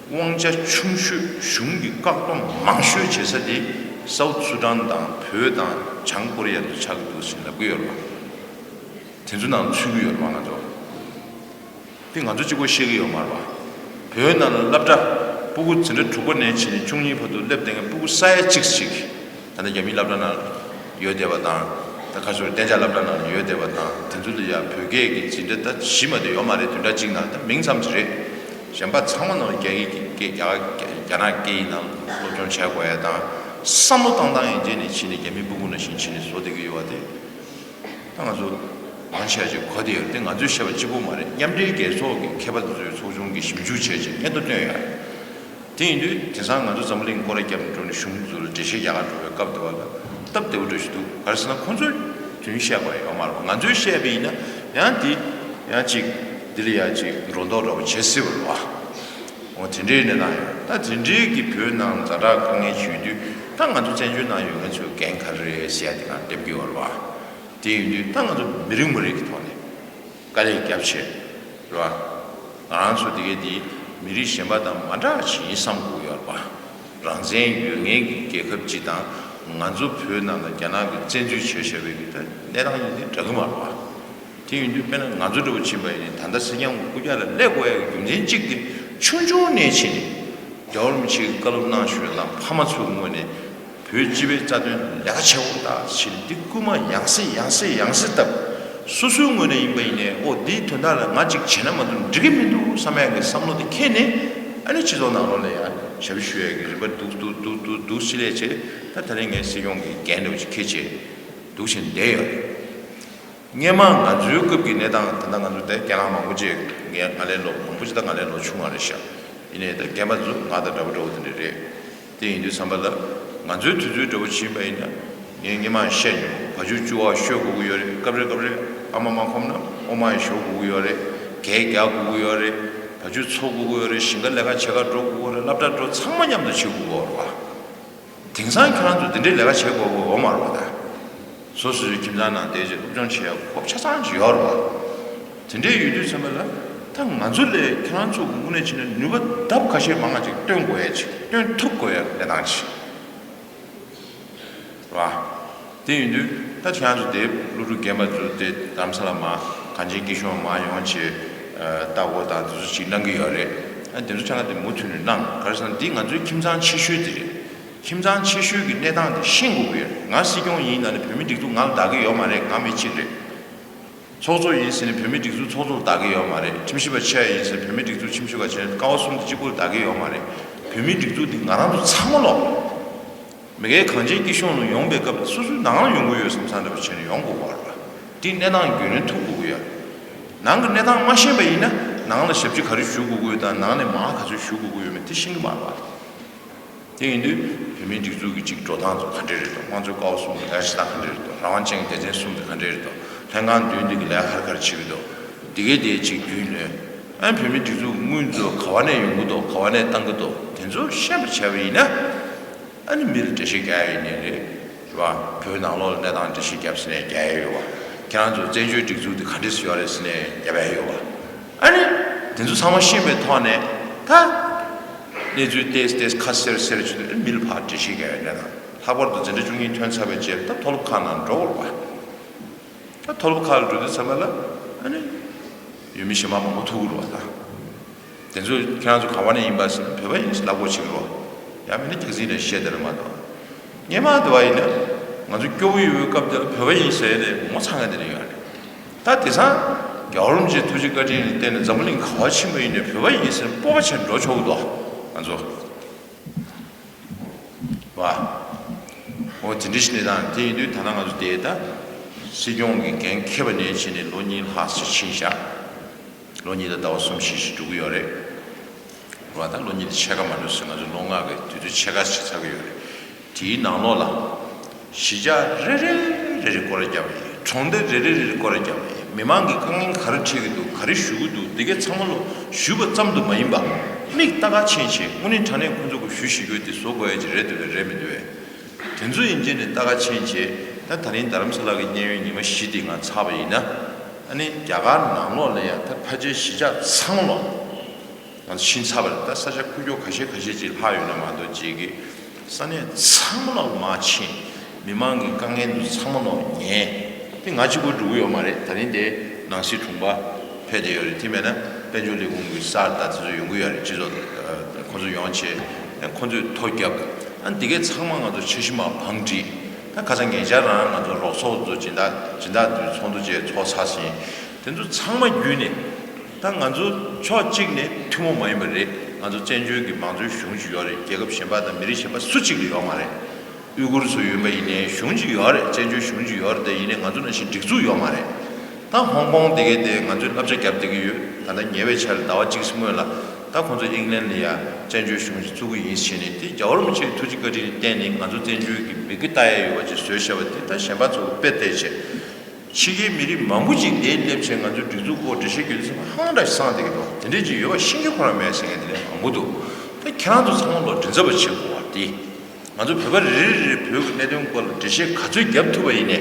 དབང་ཆ་ཆུང་ཤོས་གཞུང་གི་བཀག་སྡོམ་མང་ཤོས་བྱེད་ས་དེ་སའུ་ཐ་སུ་ཌན་དང་བོད་དང་བྱང་ཀོ་རི་ཡ་དུ་ཆགས་ཀྱི་འདུག་ཟེར་ལབ་ཀྱི་ཡོད་རེད་བ། དེ་ཚོ་ནང་ཚུད་ཀྱི་ཡོད་རེད་བ་ང་ཚོ། དེ་ང་ཚོ་གཅིག་པོ་ཤེས་ཀྱི་ཡོད་མ་རེད་བ། བོད་ནང་ལ་སློབ་གྲྭ་སྤུ་གུ་འཛིན་གྲྭ་དྲུག་པ་ནས་བྱས་ནས་བཅུ་གཉིས་བར་དུ་སླེབས་བསྡད་མཁན་སྤུ་གུ་ས་ཡ་གཅིག་ཅིག་ད་ལྟ་རྒྱ་མིའི་སློབ་གྲྭ་ནང་ཡོད་བསྡད་པ་དང་། ད་ཁ་ཤོར་གཏན་འཇགས་སློབ་གྲྭ་ནང་ཡོད་བསྡད་པ་དང་། དེ་ཚོ་ལ་ཡ་བོད་སྐད་ཀྱི་འཛིན་གྲྭ་ད་བཞི་མ་གཏོགས་ཡོད་མ་རེད། བདུན་ཕྲག་གཅིག་ནང་ད་མིང་ཙམ་ཅིག་རེད། གཞན་པ་ཚང་མ་ནང་རྒྱ་ཡིག་གི་སྐད་རྒྱ་རྒྱ་རྒྱ་ནག་སྐད་ཡིག་ནང་སློབ་སྦྱོང་བྱས་དགོས་ཡ་དང་། བསམ་བློ་བཏང་སྟངས་ཡན་ཆད་ནས་ཕྱིན་ནས་རྒྱ་མིའི་སྤུ་གུ་ནང་བཞིན་ཕྱིན་ནས་བཟོ་བསྡད་ཀྱི་ཡོད་པ་དེ། ད་ང་ཚོ་མང་ཆེ་བ་ཅིག་གོ་བསྡད་ཡོད་རེད། དེ་ང་ཚོས་བཤད་པ་གཅིག་པོ་མ་རེད། མཉམ་འབྲེལ་རྒྱལ་ཚོགས་ཀྱི་མཁས་པ་དེ་ཚོའི་ཚོགས་ཆུང་གིས་ཞིབ་འཇུག་བྱས་རྗེས་སྙན་ཐོ་བཏོན་ཡོད་རེད། དེ་ཡིན་དུས་དེང་སང་ང་ཚོ་འཛམ་བུ་གླིང་སྐོར་ར་བརྒྱབ་ནས་འགྲོ་ནས་གཞུང་ཚོ་ལ་འགྲེལ་བཤད་རྒྱག་གར་འགྲོ་བའི་སྐབས་དེ་བ་ལ་སྟབས་བདེ་པོ་འདྲ་ཞིག་འདུག་ག་རེ་ཟེར་ན་ཁོང་ཚོས་དོན་བཤད་པ་ཡོད་མ་རེད་པ། ང་ཚོས་བཤད་པ་ཡིན་ན་ཡང་དེ་ཡང་ཅིག་འདི་ལ་ཡང་ཅིག་སྒྲོ་འདོགས་འདྲ་པོ་བྱེད་སྲིད་པ་རེད་པ། འོ་དེ་འདྲའི་གནས་སྟངས་ཡོད། ད་དེ་འདྲའི་གི་བོད་ནང་ཛ་དྲག་དཀའ་ངལ་ཞིག་ཡོད་དུས་ད་ང་ཚོ་བཙན་བྱོལ་ནང་ཡོད་མཁན་ཚོས་འགན་ག་རེ་རེད་ཟེར་ཡ་དེ་གང་འདེབས་ཀྱི་ཡོད་རེད་པ། དེ་ཡིན་དུས་ད་ང་ཚོ་མི་རེ་ངོ་རེ་གི་ཐོག་ནས་དཀའ་ལས་བརྒྱབ་བྱས་རེད་པ། ང་རང་ཚོ་དེ་གའི་དེ་མི་རིགས་གཞན་པ་དང་མ་འདྲ་བ་ཞིག་ཡིན་བསམ་དགོས་ཡོད་རེད་པ། རང་བཙན་ཡོད་མཁན་གྱི་རྒྱལ་ཁབ་ཅིག་དང་ང་ཚོ་བོད་ནང་ལ་རྒྱ་ནག་གིས་བཙན་འཛུལ་བྱས་བཞག་པའི་གི་ད་གནས་སྟངས་ཡིན་དེ་འདྲ་གི་མ་རེད་པ། དེ་ཡིན་དུས་དཔེར་ན་ང་ཚོ་འདྲ་བོ་ཕྱིན་པ་ཡིན་ནའི་ད་ལྟ་སེར་སྐྱ་སྐུ་རྒྱལ་ལ་སླེབས་དགོས་ཡ་གི་རྒྱུ་མཚན་གཅིག་དེ་ཆུང་ཆུང་ནས་བྱས་ནས་རྒྱལ་བ་རིན་པོ་ཆེ་གིས་བཀའ་སློབ་གནང་བཞིན་ལ་ཕ་མ་ཚོའི་ངོས་ནས་བོད་སྤྱི་པའི་རྩ་དོན་ལས་ཀ་བྱེད་དགོས་ད་ཟེར་ནས་འདི་སྐུལ་མ་ཡང་སེ་ཡང་སེ་ཡང་སེ་བཏབ། སོ་སོའི་ངོས་ནས་ཡིན་པ་ཡིན་ནའི་ཨོ་འདིའི་དོན་དག་ལ་ང་ཅིག་བྱས་ན་མ་གཏོགས་འགྲིག་གི་མི་འདུག་བསམ་ཡ་གི་བསམ་བློ་དེ་འཁྱེར་ནས་ཨ་ནི་སྤྱི་ཚོགས་ནང་ལོགས་ལ་ཡ་ཞབས་ཞུ་ཡ་གི་རིམ་པ་འདུག་འདུག་འདུག་འདུག་འདུག་ཅི་ལས་བྱས་ད་ད་རེས་ངས་སྲིད་སྐྱོང་གི་འགན་འདྲ་བོ་ཅིག་འཁྱེར་བྱས་འདུག་བྱས་བསྡད་ཡོད་རེད། སྔོན་མ་ང་ཚོའི་སྐབས་ཀྱི་གནས་སྟངས་ད་ལྟ་ང་ཚོ་དེ་རྒན་ལགས་མང་པོ་ཅིག་ངས་ང་ལས་ལོ་མང་པོ་ཅིག་ད་ང་ལས་ལོ་ཆུང་བ་རེད་ཤག་ཡིན་ནའི་ད་རྒན་པ་ཚོ་ང་དང་འདྲ་པོ་འདྲ་པོ་དེ་འདྲ་རེད། དེ་ཡིན་དུས་ཙམ་པ་ལ་ང་ཚོའི་དུས་ཚོད་འདྲ་པོ་ཕྱིན་པ་ཡིན་ན་ངས་སྔོན་མ་བཤད་མྱོང་ བ་ཕྱུགས་བཅུ་བ་བཤོ་དགོས་ཀྱི་ཡོད་རེད། སྐབས་རེ་སྐབས་རེ་ཨ་མ་མ་ཁོམ་ན་ཨོ་མ་ཡི་བཤོ་དགོས་ཀྱི་ཡོད་རེད། གད་རྒྱག་དགོས་ཀྱི་ཡོད་རེད། བ་ཕྱུགས་འཚོ་དགོས་ཀྱི་ཡོད་རེད། ཞིང་ཁ་ལས་ཀ་བྱེད་ག་འགྲོ་དགོས་ཀྱི་ཡོད་རེད། སློབ་གྲྭ་འགྲོ་ཚང་མ་མཉམ་དུ་བྱེད་དགོས་ཀྱི་ཡོད་རེད་བ། དེང་སང་ཁྱེད་རང་ཚོ་དེ་འདྲའི་ལས་ཀ་བྱེད་དགོས་ཀྱི་ཡོད་མ་རེད་བ། ད་སོ་སོ་སོའི་ཁྱིམ་ཚང་ནང་བསྡད་རྗེས་སློབ་སྦྱོང་བྱེད་ཡག་སྐབས་ཆ་ཚང་ཅིག་ཡོད་རེད་བ། དེ་འདྲའི་ཡོད་དུས་ཙམ་པ་ལ་ད་ང་ཚོ་ལས་ཁྱེད་རང་ཚོ་གི་དངོས་གནས་བྱས་ན་ནུས་པ་ལྡབ་ཁ་ཤས་མང་བ་ཅིག་བཏོན་དགོས་ཡ་ཅིག་བཏོན་ཐུབ་དགོས་ཡ་གནས་སྟངས་ཅིག་རེད་བ། དེ་ཡིན་དུས་ད་ཁྱེད་རང་ཚོ་དེ་སློབ་ཕྲུག་རྒན་པ་ཚོ་དེ་རྡ་རམ་ས་ལ་མར་གངས་ཅན་སྐྱིད་གཤོངས་མར་ཡོང་བྱས་ལྟ་སྐོར་དང་དེ་ཚོ་ཅིག་གནང་གི་ཡོད་རེད། ཨ་དེ་ཚོ་ཆ་ཚང་དེ་མུ་མཐུད་ནས་གནང་། ག་རེ་ཟེར་ན་འདི་ང་ཚོའི་ཁྱིམ་ཚང་ཆེ་ཤོས་དེ་རེད། ཁྱིམ་ཚང་ཆེ་ཤོས་ཀྱི་གནས་སྟངས་དེ་ཤེས་དགོས་ཀྱི་ཡོད་རེད། ང་སྲིད་སྐྱོང་ཡིན་ན་ནི་བོད་མི་སྒྲིག་འཛུགས་ང་ལ་བདག་གི་ཡོད་མ་རེད། ང་མི་གཅིག་རེད། ཚོགས་གཙོ་ཡིན་ཟེར་ནས་བོད་མི་སྒྲིག་འཛུགས་ཚོགས་གཙོ་ལ་བདག་གི་ཡོད་མ་རེད། ཁྲིམས་ཞིབ་པ་ཆེ་ཡིན་ཟེར་བོད་མི་སྒྲིག་འཛུགས་ཁྲིམས་ཞིབ་པ་ཆེ་ཀ་བ་གསུམ་དེ་གཅིག་པུ་ལ་བདག་གི་ཡོད་མ་རེད། བོད་མི་སྒྲིག་འཛུགས་འདི་ང་རང་ཚོ་ཚང་མ་ལོག་མི་སྒེར་གངས་ཅན་སྐྱིད་གཤོངས་ལ་ཡོང་པའི་སྐབས་སོ་སོའི་ནང་ལ་ཡོང་གི་ཡོད་བསམ་བསམ་འདྲ་པོ་བྱས་ནས་ཡོང་དགོས་པ་རེད་བ། འདི་གནས་སྟངས་རྒྱུས་ལོན་ཐུབ་དགོས་ཀྱི་ཡོད། ནང་གི་གནས་སྟངས་མ་ཤེས་པ་ཡིན་ན་ནང་ལ་ཞབས་ཕྱི་ག་རེ་ཞུ་དགོས་ཀྱི་ཡོད་དང་ནང་ནས་མར་ག་ཚོད་ཞུ་དགོས་ཀྱི་ཡོད་མེད་དེ་ཤེས་ཀྱི་མ་རེད་བ། དེ་ཡིན་དུས་བོད་མིའི་སྒྲིག་འཛུགས་ཀྱི་གཅིག་འགྲོ་སྟངས་ཚོ་ག་འདྲས་རེད་འདུག་དམངས་གཙོའི་ཀ་བ་གསུམ་གྱི་ལས་ཀ་བྱེད་སྟངས་ག་འདྲས་རེད་འདུག་རང་དབང་ཅན་གྱི་སྡེ་ཚན་གསུམ་དེ་ག་འདྲས་རེད་འདུག་ལྷན་ཁང་བདུན་དེ་གི་ལས་ཀ་ག་རེ་ག་རེ་བྱེད་ཀྱི་འདུག་འདི་གའི་དེའི་གཅིག་རྒྱུས་ལོན། ཨ་ནི་བོད་མིའི་སྒྲིག་འཛུགས་དངུལ་ཚོ་ག་བ་ནས་ཡོང་གི་འདུག་ག་བ་ནས་བཏང་གི་འདུག་དེ་ཚོ་ཤེས་པ་བྱས་པ་ཡིན་ན། ཨ་ནི་མི་ལ་འགྲེལ་བཤད་རྒྱག་ཡ་ཡིན་ནའི་རེད། རེད་བ། བོད་ནང་ལོགས་ལ་གནས་སྟངས་འགྲེལ་བཤད་རྒྱབ་ཟེར་ནས་རྒྱག་ཡ་ཡོད་བ། ཁྱེད་རང་ཚོ་བཙན་བྱོལ་སྒྲིག་འཛུགས་དེ་ག་འདྲས་སུ་ཡོད་རེད་ཟེར་ནས་རྒྱབ་ཡ་ཡོད་བ། ཨ་ནི་དེ་ཚོ་ཚང་མ་ཤེས་པའི་ཐོག་ནས་ད་གནས་ཚུལ་ཏོག་ཙམ་ཏོག་ཙམ་ཁ་གསལ་གསལ་བྱེད་དུས་མི་ལ་ཕར་འགྲེལ་བཤད་རྒྱག་ཡ་གནས་སྟངས། ལྷག་པར་དུ་འཛིན་གྲྭ་བཅུ་གཉིས་ཐོན་ཚར་བའི་རྗེས་ད་མཐོ་སློབ་ཁག་ནང་འགྲོ་དགོས་རེད་བ། ད་མཐོ་སློབ་ཁག་ལ་འགྲོ་དུས་ཚང་མ་ལ་ཨ་ནི་ཡུལ་མི་གཞན་པ་མང་པོ་ཐུག་གི་རེད་བ་ད། དེ་ཚོས་ཁྱེད་རང་ཚོ་ག་བ་ནས་ཡིན་པ་ཟེར་ན་བོད་པ་ཡིན་ཟེར་ལབ་དགོས་བྱེད་ཀྱི་རེད་བ། ཡང་མིན་ན་སྐྱག་རྫུན་རེ་བཤད་བསྡད་ན་མ་གཏོགས། སྔོན་མ་དེ་བ་ཡིན་ན་ང་ཚོ་སྐྱོ་བོ་ཡོད་པའི་སྐབས་དེ་ལ་བོད་པ་ཡིན་ཟེར་ནས་ངོ་ཚ་མཁན་དེ་འདྲ་ཡོད་རེད། ད་དེང་སང་རྒྱལ་བ་རིན་པོ་ཆེའི་ཐུགས་རྗེ་བཀའ་དྲིན་ལ་བརྟེན་ནས་འཛམ་བུ་གླིང་ག་བ་ཕྱིན་པ་ཡིན་ནའི་བོད་པ་ཡིན་ཟེར་ནས་སྤོབས་པ་བྱས་འགྲོ་ཆོག་གི་འདུག་ང་ཚོ། བ། འོ་དེ་འདྲ་ཞིག་གནས་སྟངས་དེ་ཡིན་དུས་ད་ལྟ་ང་ཚོ་དེ་ད་སྲིད་སྐྱོང་གི་འགན་འཁྱེར་བ་ནས་བྱས་ནས་ལོ་གཉིས་ལྷག་ཙམ་ཕྱིན་བཞག་ལོ་གཉིས་དང་ཟླ་བ་གསུམ་བཞི་ཞིག་འགྲོ་གི་ཡོད་རེད། བ་ད་ལོ་གཉིས་དང་ཕྱེད་ཀ་མ་འགྲོ་ཟེར་ང་ཚོ་ལོ་ལྔ་གི་དུས་ཚོད་ཕྱེད་ཀ་ཞིག་ཚར་གི་ཡོད་རེད། དེའི་ནང་ལོགས་ལ། གཞིས་ཆགས་རེ་རེ་རེ་རེ་སྐོར་ར་བརྒྱབ་པ་ཡིན། གྲོང་སྡེ་རེ་རེ་རེ་རེ་སྐོར་ར་བརྒྱབ་པ་ཡིན། མི་མང་གི་དཀའ་ངལ་ག་རེ་འཕྲད་ཀྱི་འདུག་ག་རེ་ཞུ་གི་འདུག་འདི་གའི་ཚང་མ་ལོ་ཞུས་པ་ཙམ་དུ་མ་ཡིན་པ། མིག་ལྟ་ག་ཕྱིན་བྱས་དངོས་གནས་དྲང་གནས་ཁོང་ཚོ་གི་ཞུ་ཞུ་རྒྱུ་དེ་བཟོ་དགོས་ཡ་ཅིག་རེད་འདུག་པས་རེད་མི་འདུག་པས། དེ་ཚོ་ཡིན་གཅིག་ནས་ལྟ་ག་ཕྱིན་བྱས་ད་ད་རིང་རྡ་རམ་ས་ལ་གི་གནས་ཡུན་ཉི་མ་བཞི་དེ་ང་ཚར་བ་ཡིན་ན། ཨ་ནི་རྒྱ་གར་ནང་ལོགས་ལ་ཡ་ད་ཕལ་ཆེར་གཞིས་ཆགས་ཚང་མ་ལོ། ང་ཚོ་ཕྱིན་ཚར་བ་རེད། ད་ས་ཆ་ཁུག་ཀྱོག་ཁ་ཤས་ཁ་ཤས་ཅིག་ལྷག་ཡོད་ན་མ་གཏོགས་ཅིག་གི་ས་གནས་ཚང་མ་ལ་མར་ཕྱིན། མི་མང་གི་དཀའ་ངལ་འདི་ཚང་མ་ལ་ཉན། དེ་ང་གཅིག་པུ་འགྲོ་གི་ཡོད་མ་རེད། ད་རིང་དེ་ནང་སྲིད་དྲུང་པ་ཕེབས་བསྡད་ཡོད་རེད། དེ་མེད་ན་དཔལ་འབྱོར་ལས་ཁུངས་ཀྱི་གསར་དང་དེ་ཚོ་ཡོང་གི་ཡོད་རེད། སྤྱི་ཚོགས་ཁོང་ཚོ་ཡོང་བྱས་ཁོང་ཚོས་ཐོ་བརྒྱབ། ཨ་འདི་གས་ཚང་མ་ང་ཚོ་འཆར་གཞི་མར་བང་བསྒྲིགས། ད་ཁ་སང་ཉེ་ཆར་རང་ང་ཚོ་རོགས་ཚོགས་ཚོ་སྦྱིན་བདག་སྦྱིན་བདག་དེ་ཚོགས་འདུ་བཅས་ཚོགས་ཚར་ཟིན། དེ་ཚོ་ཚང་མ་བརྒྱུད་ནས་ད་ང་ཚོ་ཕྱོགས་གཅིག་ནས་ཐུན་མོང་མ་ཡིན་པ་རེད། ང་ཚོ་བཙན་བྱོལ་གྱི་མང་གཙོའི་གཞུང་ཅིག་ཡོད་རེད། རྒྱལ་ཁབ་གཞན་པ་དང་མི་རིགས་གཞན་པ་སུ་གཅིག་ལ་ཡོད་མ་རེད། ཨུ་གུར་ཚོ་ཡོད་པ་ཡིན་ནའི་གཞུང་ཅིག་ཡོད་རེད། བཙན་བྱོལ་གཞུང་ཅིག་ཡོད་རེད། དེ་ཡིན་ནའི་ང་ཚོ་ནང་བཞིན་སྒྲིག་འཛུགས་ཡོད་མ་རེད། ད་ཧོང་ཀོང་དེ་གའི་དེ་ང་ཚོས་བསླབ་བྱ་བརྒྱབ་བསྡད་ཀྱི་ཡོད། ད་ལྟ་ཉེ་བའི་ཆར་ཟླ་བ་གཅིག་སྔོན་ལ་ད་ཁོང་ཚོ་ཨིང་ལན་ལ་ཡ་བཙན་བྱོལ་གཞུང་ཅིག་བཙུགས་ཀྱི་ཡིན་ཟེར་ནས་དེ་རྒྱལ་བ་རིན་པོ་ཆེའི་ཐུགས་རྗེ་བཀའ་དྲིན་ལ་བརྟེན་ནས་ང་ཚོ་བཙན་བྱོལ་གྱི་མི་རྒྱུ་ལྟ་ཡ་ཡོད་པ་ཅིག་བཟོས་བཞག་པ་དེ་ད་གཞན་པ་ཚོ་དཔེ་བལྟས་བྱས། ཕྱི་རྒྱལ་མི་རིགས་མང་པོ་ཅིག་འདིར་སླེབས་བྱས་ང་ཚོའི་སྒྲིག་འཛུགས་སྐོར་འགྲེལ་བཤད་རྒྱག་དུས་ཙམ་པ་ཧང་སངས་བསྡད་ཀྱི་འདུག་དེ་འདྲས་ཅིག་ཡོད་པ་ཤེས་མཁན་ཁོ་རང་མེད་ཟེར་མཁན་དེ་འདྲས་མང་པོ་འདུག་ད་ཁྱེད་རང་ཚོ་ཚང་མ་ལོ་མགྲིན་ཚབ་པ་བྱེད་དགོས་པ་དེ། ང་ཚོ་བོད་པ་རེ་རེ་རེ་བོད་ཀྱི་གནད་དོན་སྐོར་ལ་འགྲེལ་བཤད་ག་ཚོད་བརྒྱབ་ཐུབ་པ་ཡིན་ནའི།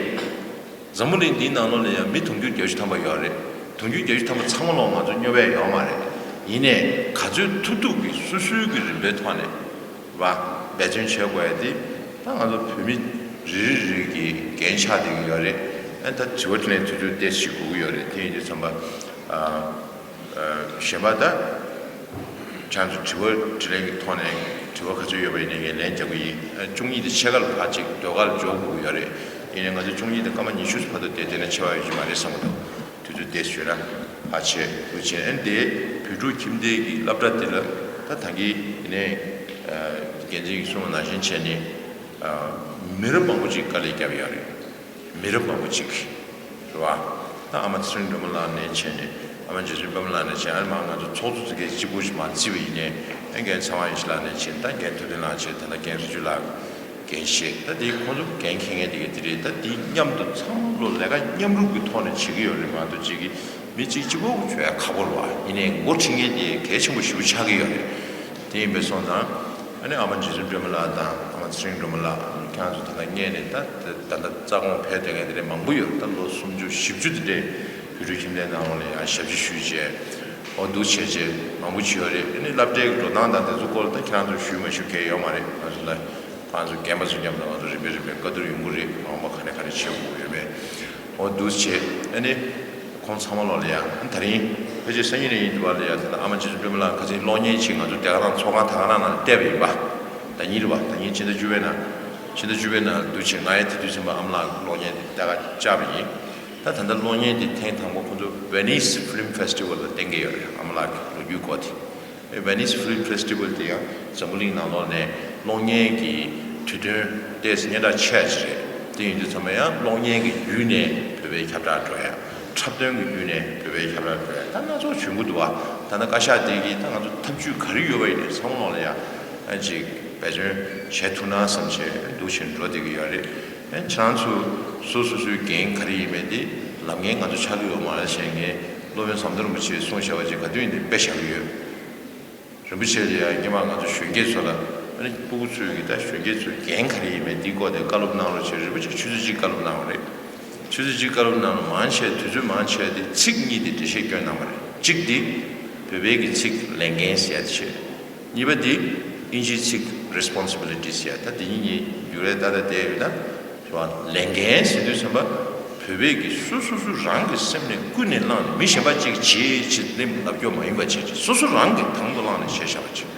འཛམ་བུ་གླིང་འདིའི་ནང་ལོགས་ལ་ཡང་མི་དུང་ཕྱུར་བརྒྱད་ཅུ་ཐམ་པ་ཡོད་རེད། དུང་ཕྱུར་བརྒྱད་ཅུ་ཐམ་པ་ཚང་མ་ལོག་ང་ཚོ་སྨྱོ་བས་ཡོད་མ་རེད། ཡིན་ནའི་ག་ཚོད་ཐུབ་ཐུབ་ཀྱིས་སོ་སོའི་གི་རིམ་པའི་ཐོག་ནས་བ་འབད་བརྩོན་བྱེད་དགོས་ཡ་དེ་ད་ང་ཚོ་བོད་མི་རེ་རེ་རེ་གི་འགན་ཆགས་བསྡད་ཀྱི་ཡོད་རེད། ཨ་ད་དྲི་བ་དྲིས་ལན་དུས་ཚོད་ཏོག་ཙམ་ཞིག་དགོས་ཀྱི་ཡོད་རེད། དེ་ཡིན་དུས་ཙམ་པ་ཨ། གཞན་པ་ད། ཁྱེད་ཚོ་དྲི་བ་དྲིས་ལན་གྱི་ཐོག་ནས་དྲི་བ་ག་ཚོད་ཡོད་པ་ཡིན་ནའི་ངས་ལན་རྒྱག་གི་ཡིན། ཨ། བཅུ་གཉིས་དེ་ཕྱེད་ཀ་ལ་ཕར་ཅིག་ཟློས་གར་འཇོག་དགོས་ཀྱི་ཡོད་རེད། ཡིན་ནའི་ང་ཚོ་བཅུ་གཉིས་དེ་སྐར་མ་ཉི་ཤུ་བར་དུ་བསྡད་བསྡད་ན་ཆེ་བ་ཡོད་ཀྱི་མ་རེད་བསམ་གྱི་འདུག་དུས་ཚོད་ཏོག་ཙམ་ཡོད་ན་ཕར་ཆེ་རུ་ཕྱིན། ཨ་ནི་དེ་བོད་ཕྲུག་ཁྱིམ་སྡེ་གི་སློབ་གྲྭ་དེ་ལ་ད་ད་གིན་ཡིན་ནའི་འགན་འཛིན་གྱིས་གསུངས་པ་ནང་བཞིན་བྱས་ནས་མི་རབས་མང་པོ་ཅིག་དཀའ་ལས་བརྒྱབ་ཡོད་རེད། མི་རབས་མང་པོ་ཅིག་རེད་བ། ད་ཨ་མ་ཚེ་རིང་སྒྲོལ་མ་ལགས་ནས་བྱས་ནས་ཨ་མ་རྗེ་བཙུན་པད་མ་ལགས་ནས་བྱས་ཨ་མ་ང་ཚོ་ཚོགས་གཙོ་ཚོ་གས་གཅིག་པུ་ཞིག་མར་བརྩིས་པ་ཡིན་ནའི་ཨ་རྒན་ཚེ་དབང་ཡེ་ཤེས་ལགས་ནས་བྱས་ད་རྒན་ཐུབ་བསྟན་ལགས་བྱས་ད་ལྟ་རྒན་རི་ཆུ་ལགས་ འགན་བཞེས། ད་དེ་ཁོང་ཚོ་འགན་འཁྱེར་མཁན་དེ་ག་དེ་རེད། ད་དེ་མཉམ་དུ་ཚང་མ་ལོ་ལས་ཀ་མཉམ་རུབ་ཀྱི་ཐོག་ནས་བྱེད་ཀྱི་ཡོད་རེད་མ་གཏོགས་གཅིག་གིས་མི་གཅིག་གཅིག་པོ་བྱེད་ཡ་ཁག་པོ་རེད་བ། ཡིན་ནའི་འགོ་ཁྲིད་མཁན་དེ་གལ་ཆེན་པོ་ཞེ་པོ་ཆགས་ཀྱི་ཡོད་རེད། དེ་ཡིན་པའི་སོང་ཙང་ཨ་ནི་ཨ་མ་རྗེ་བཙུན་སྒྲོལ་མ་ལགས་དང་ཨ་མ་ཚེ་རིང་སྒྲོལ་མ་ལགས་ཁྱེད་རང་ཚོ་ད་ལྟ་བསྙད་ནས་ད་ད་ལྟ་རྩ་དགོངས་ཕེབས་བསྡད་མཁན་དེ་འདྲ་མང་པོ་ཡོད། ད་ལོ་སུམ་ཅུ་བཞི་བཅུ་དེ་འདྲས་བོད་ཕྲུག་ཁྱིམ་སྡེ་ནང་ལོགས་ལ་ཡང་ཞབས་ཕྱི་ཞུས་བྱས་འོ་འདུག་བྱས་བྱས་མང་པོ་བྱས་ཡོད་རེད། ཨ་ནི་སློབ་གྲྭའི་འགྲོ་སྟངས་དང་དེ་ཚོ་སྐོར་ལ་ད་ཁྱེད་རང་ཚོ་ཞུས་མ་ཞུས་གལ་ཡོད་མ་རེད། ང་ཚོ་ལ་ཁོང་ཚོ་རྒན་པ་ཚོ་མཉམ་དུ་ང་ཚོ་རིམ་པས་རིམ་པས་བཀའ་བསྡུར་ཡོང་གི་རེད། མ་འོངས་པ་ག་ནས་ག་རེ་བྱེད་དགོས་ཡོད་མེད། འོ་འདུག་བྱས་ཨ་ནི་ཁོང་ཚང་མ་ལོག་ལ་ཡ་ཨ་ནི་ད་རིང་ཕལ་ཆེར་སང་ཉིན་ནས་ཡིན་འདུག་བ་ལ་ཡ། ད་ལྟ་ཨ་མ་རྗེ་བཙུན་སྒྲོལ་མ་ལགས་ཁ་སང་གློག་བརྙན་ཅིག་ང་ཚོ་སྡེ་ཁག་དང་ཚོགས་ཁང་ད་ག་རང་ནང་ལ་བལྟས་པ་ཡིན་པ། ད་ཉིན་རེད་བ། ད་ཉིན་ཕྱི་ཟླ་བཅུ་པའི་ནང་ཕྱི་ཟླ་བཅུ་པའི་ནང་འདུག་བྱས་ང་ཡང་དེ་དུས་ཙམ་པ་ཨ་མ་ལགས་གློག་བརྙན་དེ་སྡེ་ཁག་བཅར་བ་ཡིན། ད་ད་ལྟ་གློག་བརྙན་དེ་ཐེངས་དང་པོ་ཁོང་ཚོ་Venice Film Festival ལ་བསྟན་གྱི་ཡོད་རེད། ཨ་མ་ལགས་ཀྱི་ལོ་རྒྱུས་སྐོར་དེ། Venice Film Festival དེ་ཡང་འཛམ་བུ་གླིང་ནང་ལོགས་ནས་གློག་བརྙན་གྱི་དུས་སྟོན་ཏོག་ཙམ་སྙན་གྲགས་ཆེ་བ་ཅིག་རེད། དེ་ཡིན་དུས་ཚང་མ་ཡང་གློག་བརྙན་གྱི་བརྒྱུད་ནས་བོད་པའི་ཁྱབ་བསྒྲགས་འགྲོ་ཡ། འཁྲབ་སྟོན་གྱི་བརྒྱུད་ནས་བོད་པའི་ཁྱབ་བསྒྲགས་འགྲོ་ཡ། ད་སྣ་ཚོགས་བྱུང་གི་འདུག་བ། ད་ནི་བཀའ་ཤག་དེ་གིས་ད་ང་ཚོ་ཐབས་ཇུས་ག་རེ་ཡོད་པ་ཡིན་ནའི་ཚང་མ་ལོག་ལ་ཡ་ཨ་ཅིག་འབད་བརྩོན་བྱེད་ཐུབ་ན་བསམ་བྱས་འདུག་བྱས་འགྲོ་བསྡད་ཀྱི་ཡོད་རེད། ཨ་ཁྱེད་རང་ཚོ་སོ་སོ་སོའི་འགན་ག་རེ་ཡིན་མིན་དེ་ལབ་མཁན་ང་ཚོ་ཆགས་ཀྱི་ཡོད་མ་རེད། བྱས་ངས་སློབ་དཔོན་ཟམ་གདོང་རིན་པོ་ཆེས་གསུངས་བཞག་པ་ཅིག་ག་དུས་ཡིན་དེ་དཔེ་བཞག་གི་ཡོད། རིན་པོ་ཆེ་ལ་ཡང་སྔོན་མ་ང་ཚོ་གཞོན་སྐྱེས་ཚོ་ལ་ཨ་ནི་སྤུ་གུ་ཚོའི་གི་ད་གཞོན་སྐྱེས་ཚོའི་འགན་ག་རེ་ཡིན་མིན་འདི་སྐོར་དེ་བཀའ་སློབ་གནང་རོགས་བྱས། རིན་པོ་ཆེ་ཆུ་ཚོད་གཅིག་བཀའ་སློབ་གནང་བ་རེད། ཆུ་ཚོད་གཅིག་བཀའ་སློབ་གནང་ལ་མང་ཆེ་དུས་ཚོད་མང་ཆེ་དེ་ཚིག་གཉིས་དེ་འགྲེལ་བཤད་སྐྱོན་གནང་བ་རེད། གཅིག་དེ་བོད་པའི་གི་ཚིག་ལས་འགན་ཟེར་ཡ་དེ་བྱས། གཉིས་པ་དེ་ཨིན་ཇིའི་ཚིག་responsibility ཟེར་ཡ། ད་དེ་གཉིས་གཉིས་འགྱུར་བའི་ད་ལྟ་བསྡད་ཡོད་ད། ལས་འགན་ཟེར་དུས་ཙམ་པ་བོད་པའི་གི་སོ་སོ་སོ་རང་གི་སེམས་ནས་ཀུན་ནས་བསླངས་ནས་མི་གཞན་པ་གཅིག་བྱེད་ཅེས་ལབ་རྒྱུ་མ་ཡིན་པ་བྱས་ཅིག་སོ་སོ་རང་གིས་དང་དུ་བླངས་ནས་བྱས་བཞག་པ་ཅིག་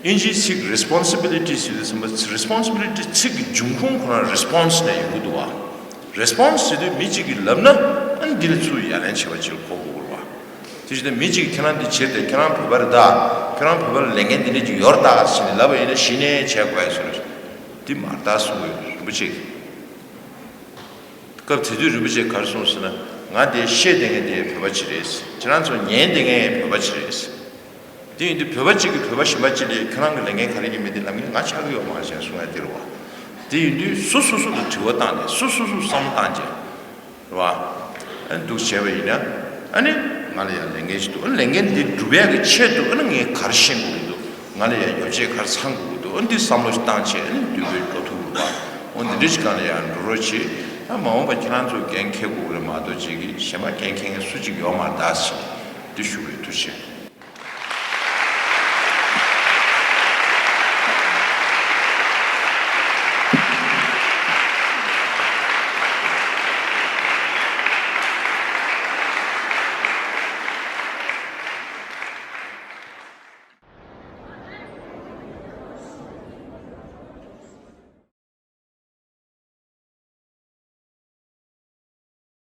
ཨིན་ཇིའི་ཚིག་responsibility ཟེར་དུས་ཙམ་པ་responsibility ཚིག་གི་འབྱུང་ཁུངས་ཁོ་རང་response ནས་ཡོང་གི་འདུག་བ། response ཟེར་དུས་མི་གཅིག་གིས་ལབ་ན་ཨ་ནི་འདི་ལ་ཚུར་ཡ་ལན་བྱེད་པ་ཅིག་གོ་དགོས་རེད་བ། དེ་བཞིན་དུ་མི་གཅིག་གིས་ཁྱེད་རང་འདི་བྱེད་དེ་ཁྱེད་རང་བོད་པ་རེད་ད། ཁྱེད་རང་བོད་པ་ལ་ལས་འགན་འདི་འདྲ་ཅིག་ཡོད་རེད་ད་ཟེར་ནས་ལབ་པ་ཡིན་ན་གཞི་ནས་བྱས་དགོས་ཡ་བཟོ་རེད། འདི་མ་རེད་ད་གསུང་གི་ཡོད་རེད་རིན་པོ་ཆེ་གིས། སྐབས་དེ་དུས་རིན་པོ་ཆེས་ག་རེ་གསུངས་ཟེར་ན། ང་འདིར་བཤད་བསྡད་མཁན་དེ་བོད་པ་ཅིག་རེད། ཁྱེད་རང་ཚོ་ཉན་བསྡད་མཁན་བོད་པ་ཅིག་རེད། དེ་ཡིན་དུས་བོད་པ་གཅིག་གིས་བོད་པ་གཞན་པ་གཅིག་ལ་ཁྱེད་རང་གི་ལས་འགན་ག་རེ་ཡིན་མིན་དེ་ལབ་མཁན་ང་ཆགས་ཀྱི་ཡོད་མ་རེད་ཟེར་གསུང་ཡ་དེ་རེད་བ། དེ་ཡིན་དུས་སོ་སོ་སོ་ལ་དྲི་བ་བཏང་ནས་སོ་སོ་སོ་བསམ་བློ་བཏང་བྱས། རེད་བ། ཨ་ནི་འདུག་བྱས་པ་ཡིན་ན། ཨ་ནི་ང་ལ་ཡང་ལས་འགན་ཞིག་འདུག་ཨ་ནི་ལས་འགན་འདི་སྒྲུབ་ཡག་གི་ཆེད་དུ་ཨ་ནི་ངས་ག་རེ་ཤེས་དགོས་ཀྱི་འདུག་ང་ལ་ཡང་ཡོ་བྱད་ག་རེ་ཚང་དགོས་ཀྱི་འདུག་ཨ་ནི་འདི་བསམ་བློ་ཞིག་བཏང་བྱས་ཨ་ནི་འདུག་པའི་འགྲོ་ཐུབ་རེད་བ། འོ་འདི་འདྲ་ཞིག་སྒང་ལ་ཡང་འགྲོ་རོགས་བྱེད། ཨ་མ་འོངས་པ་ཁྱེད་རང་ཚོ་འགན་འཁྱེར་དགོས་ཀྱི་རེད་མ་གཏོགས་ཅིག་གིས་གཞན་པ་འགན་འཁྱེར་མཁན་སུ་གཅིག་ཡོད་མ་རེད་ད་ཟེར་འདི་ཞུ་བའི་ཐུགས་རྗེ་ཆེ།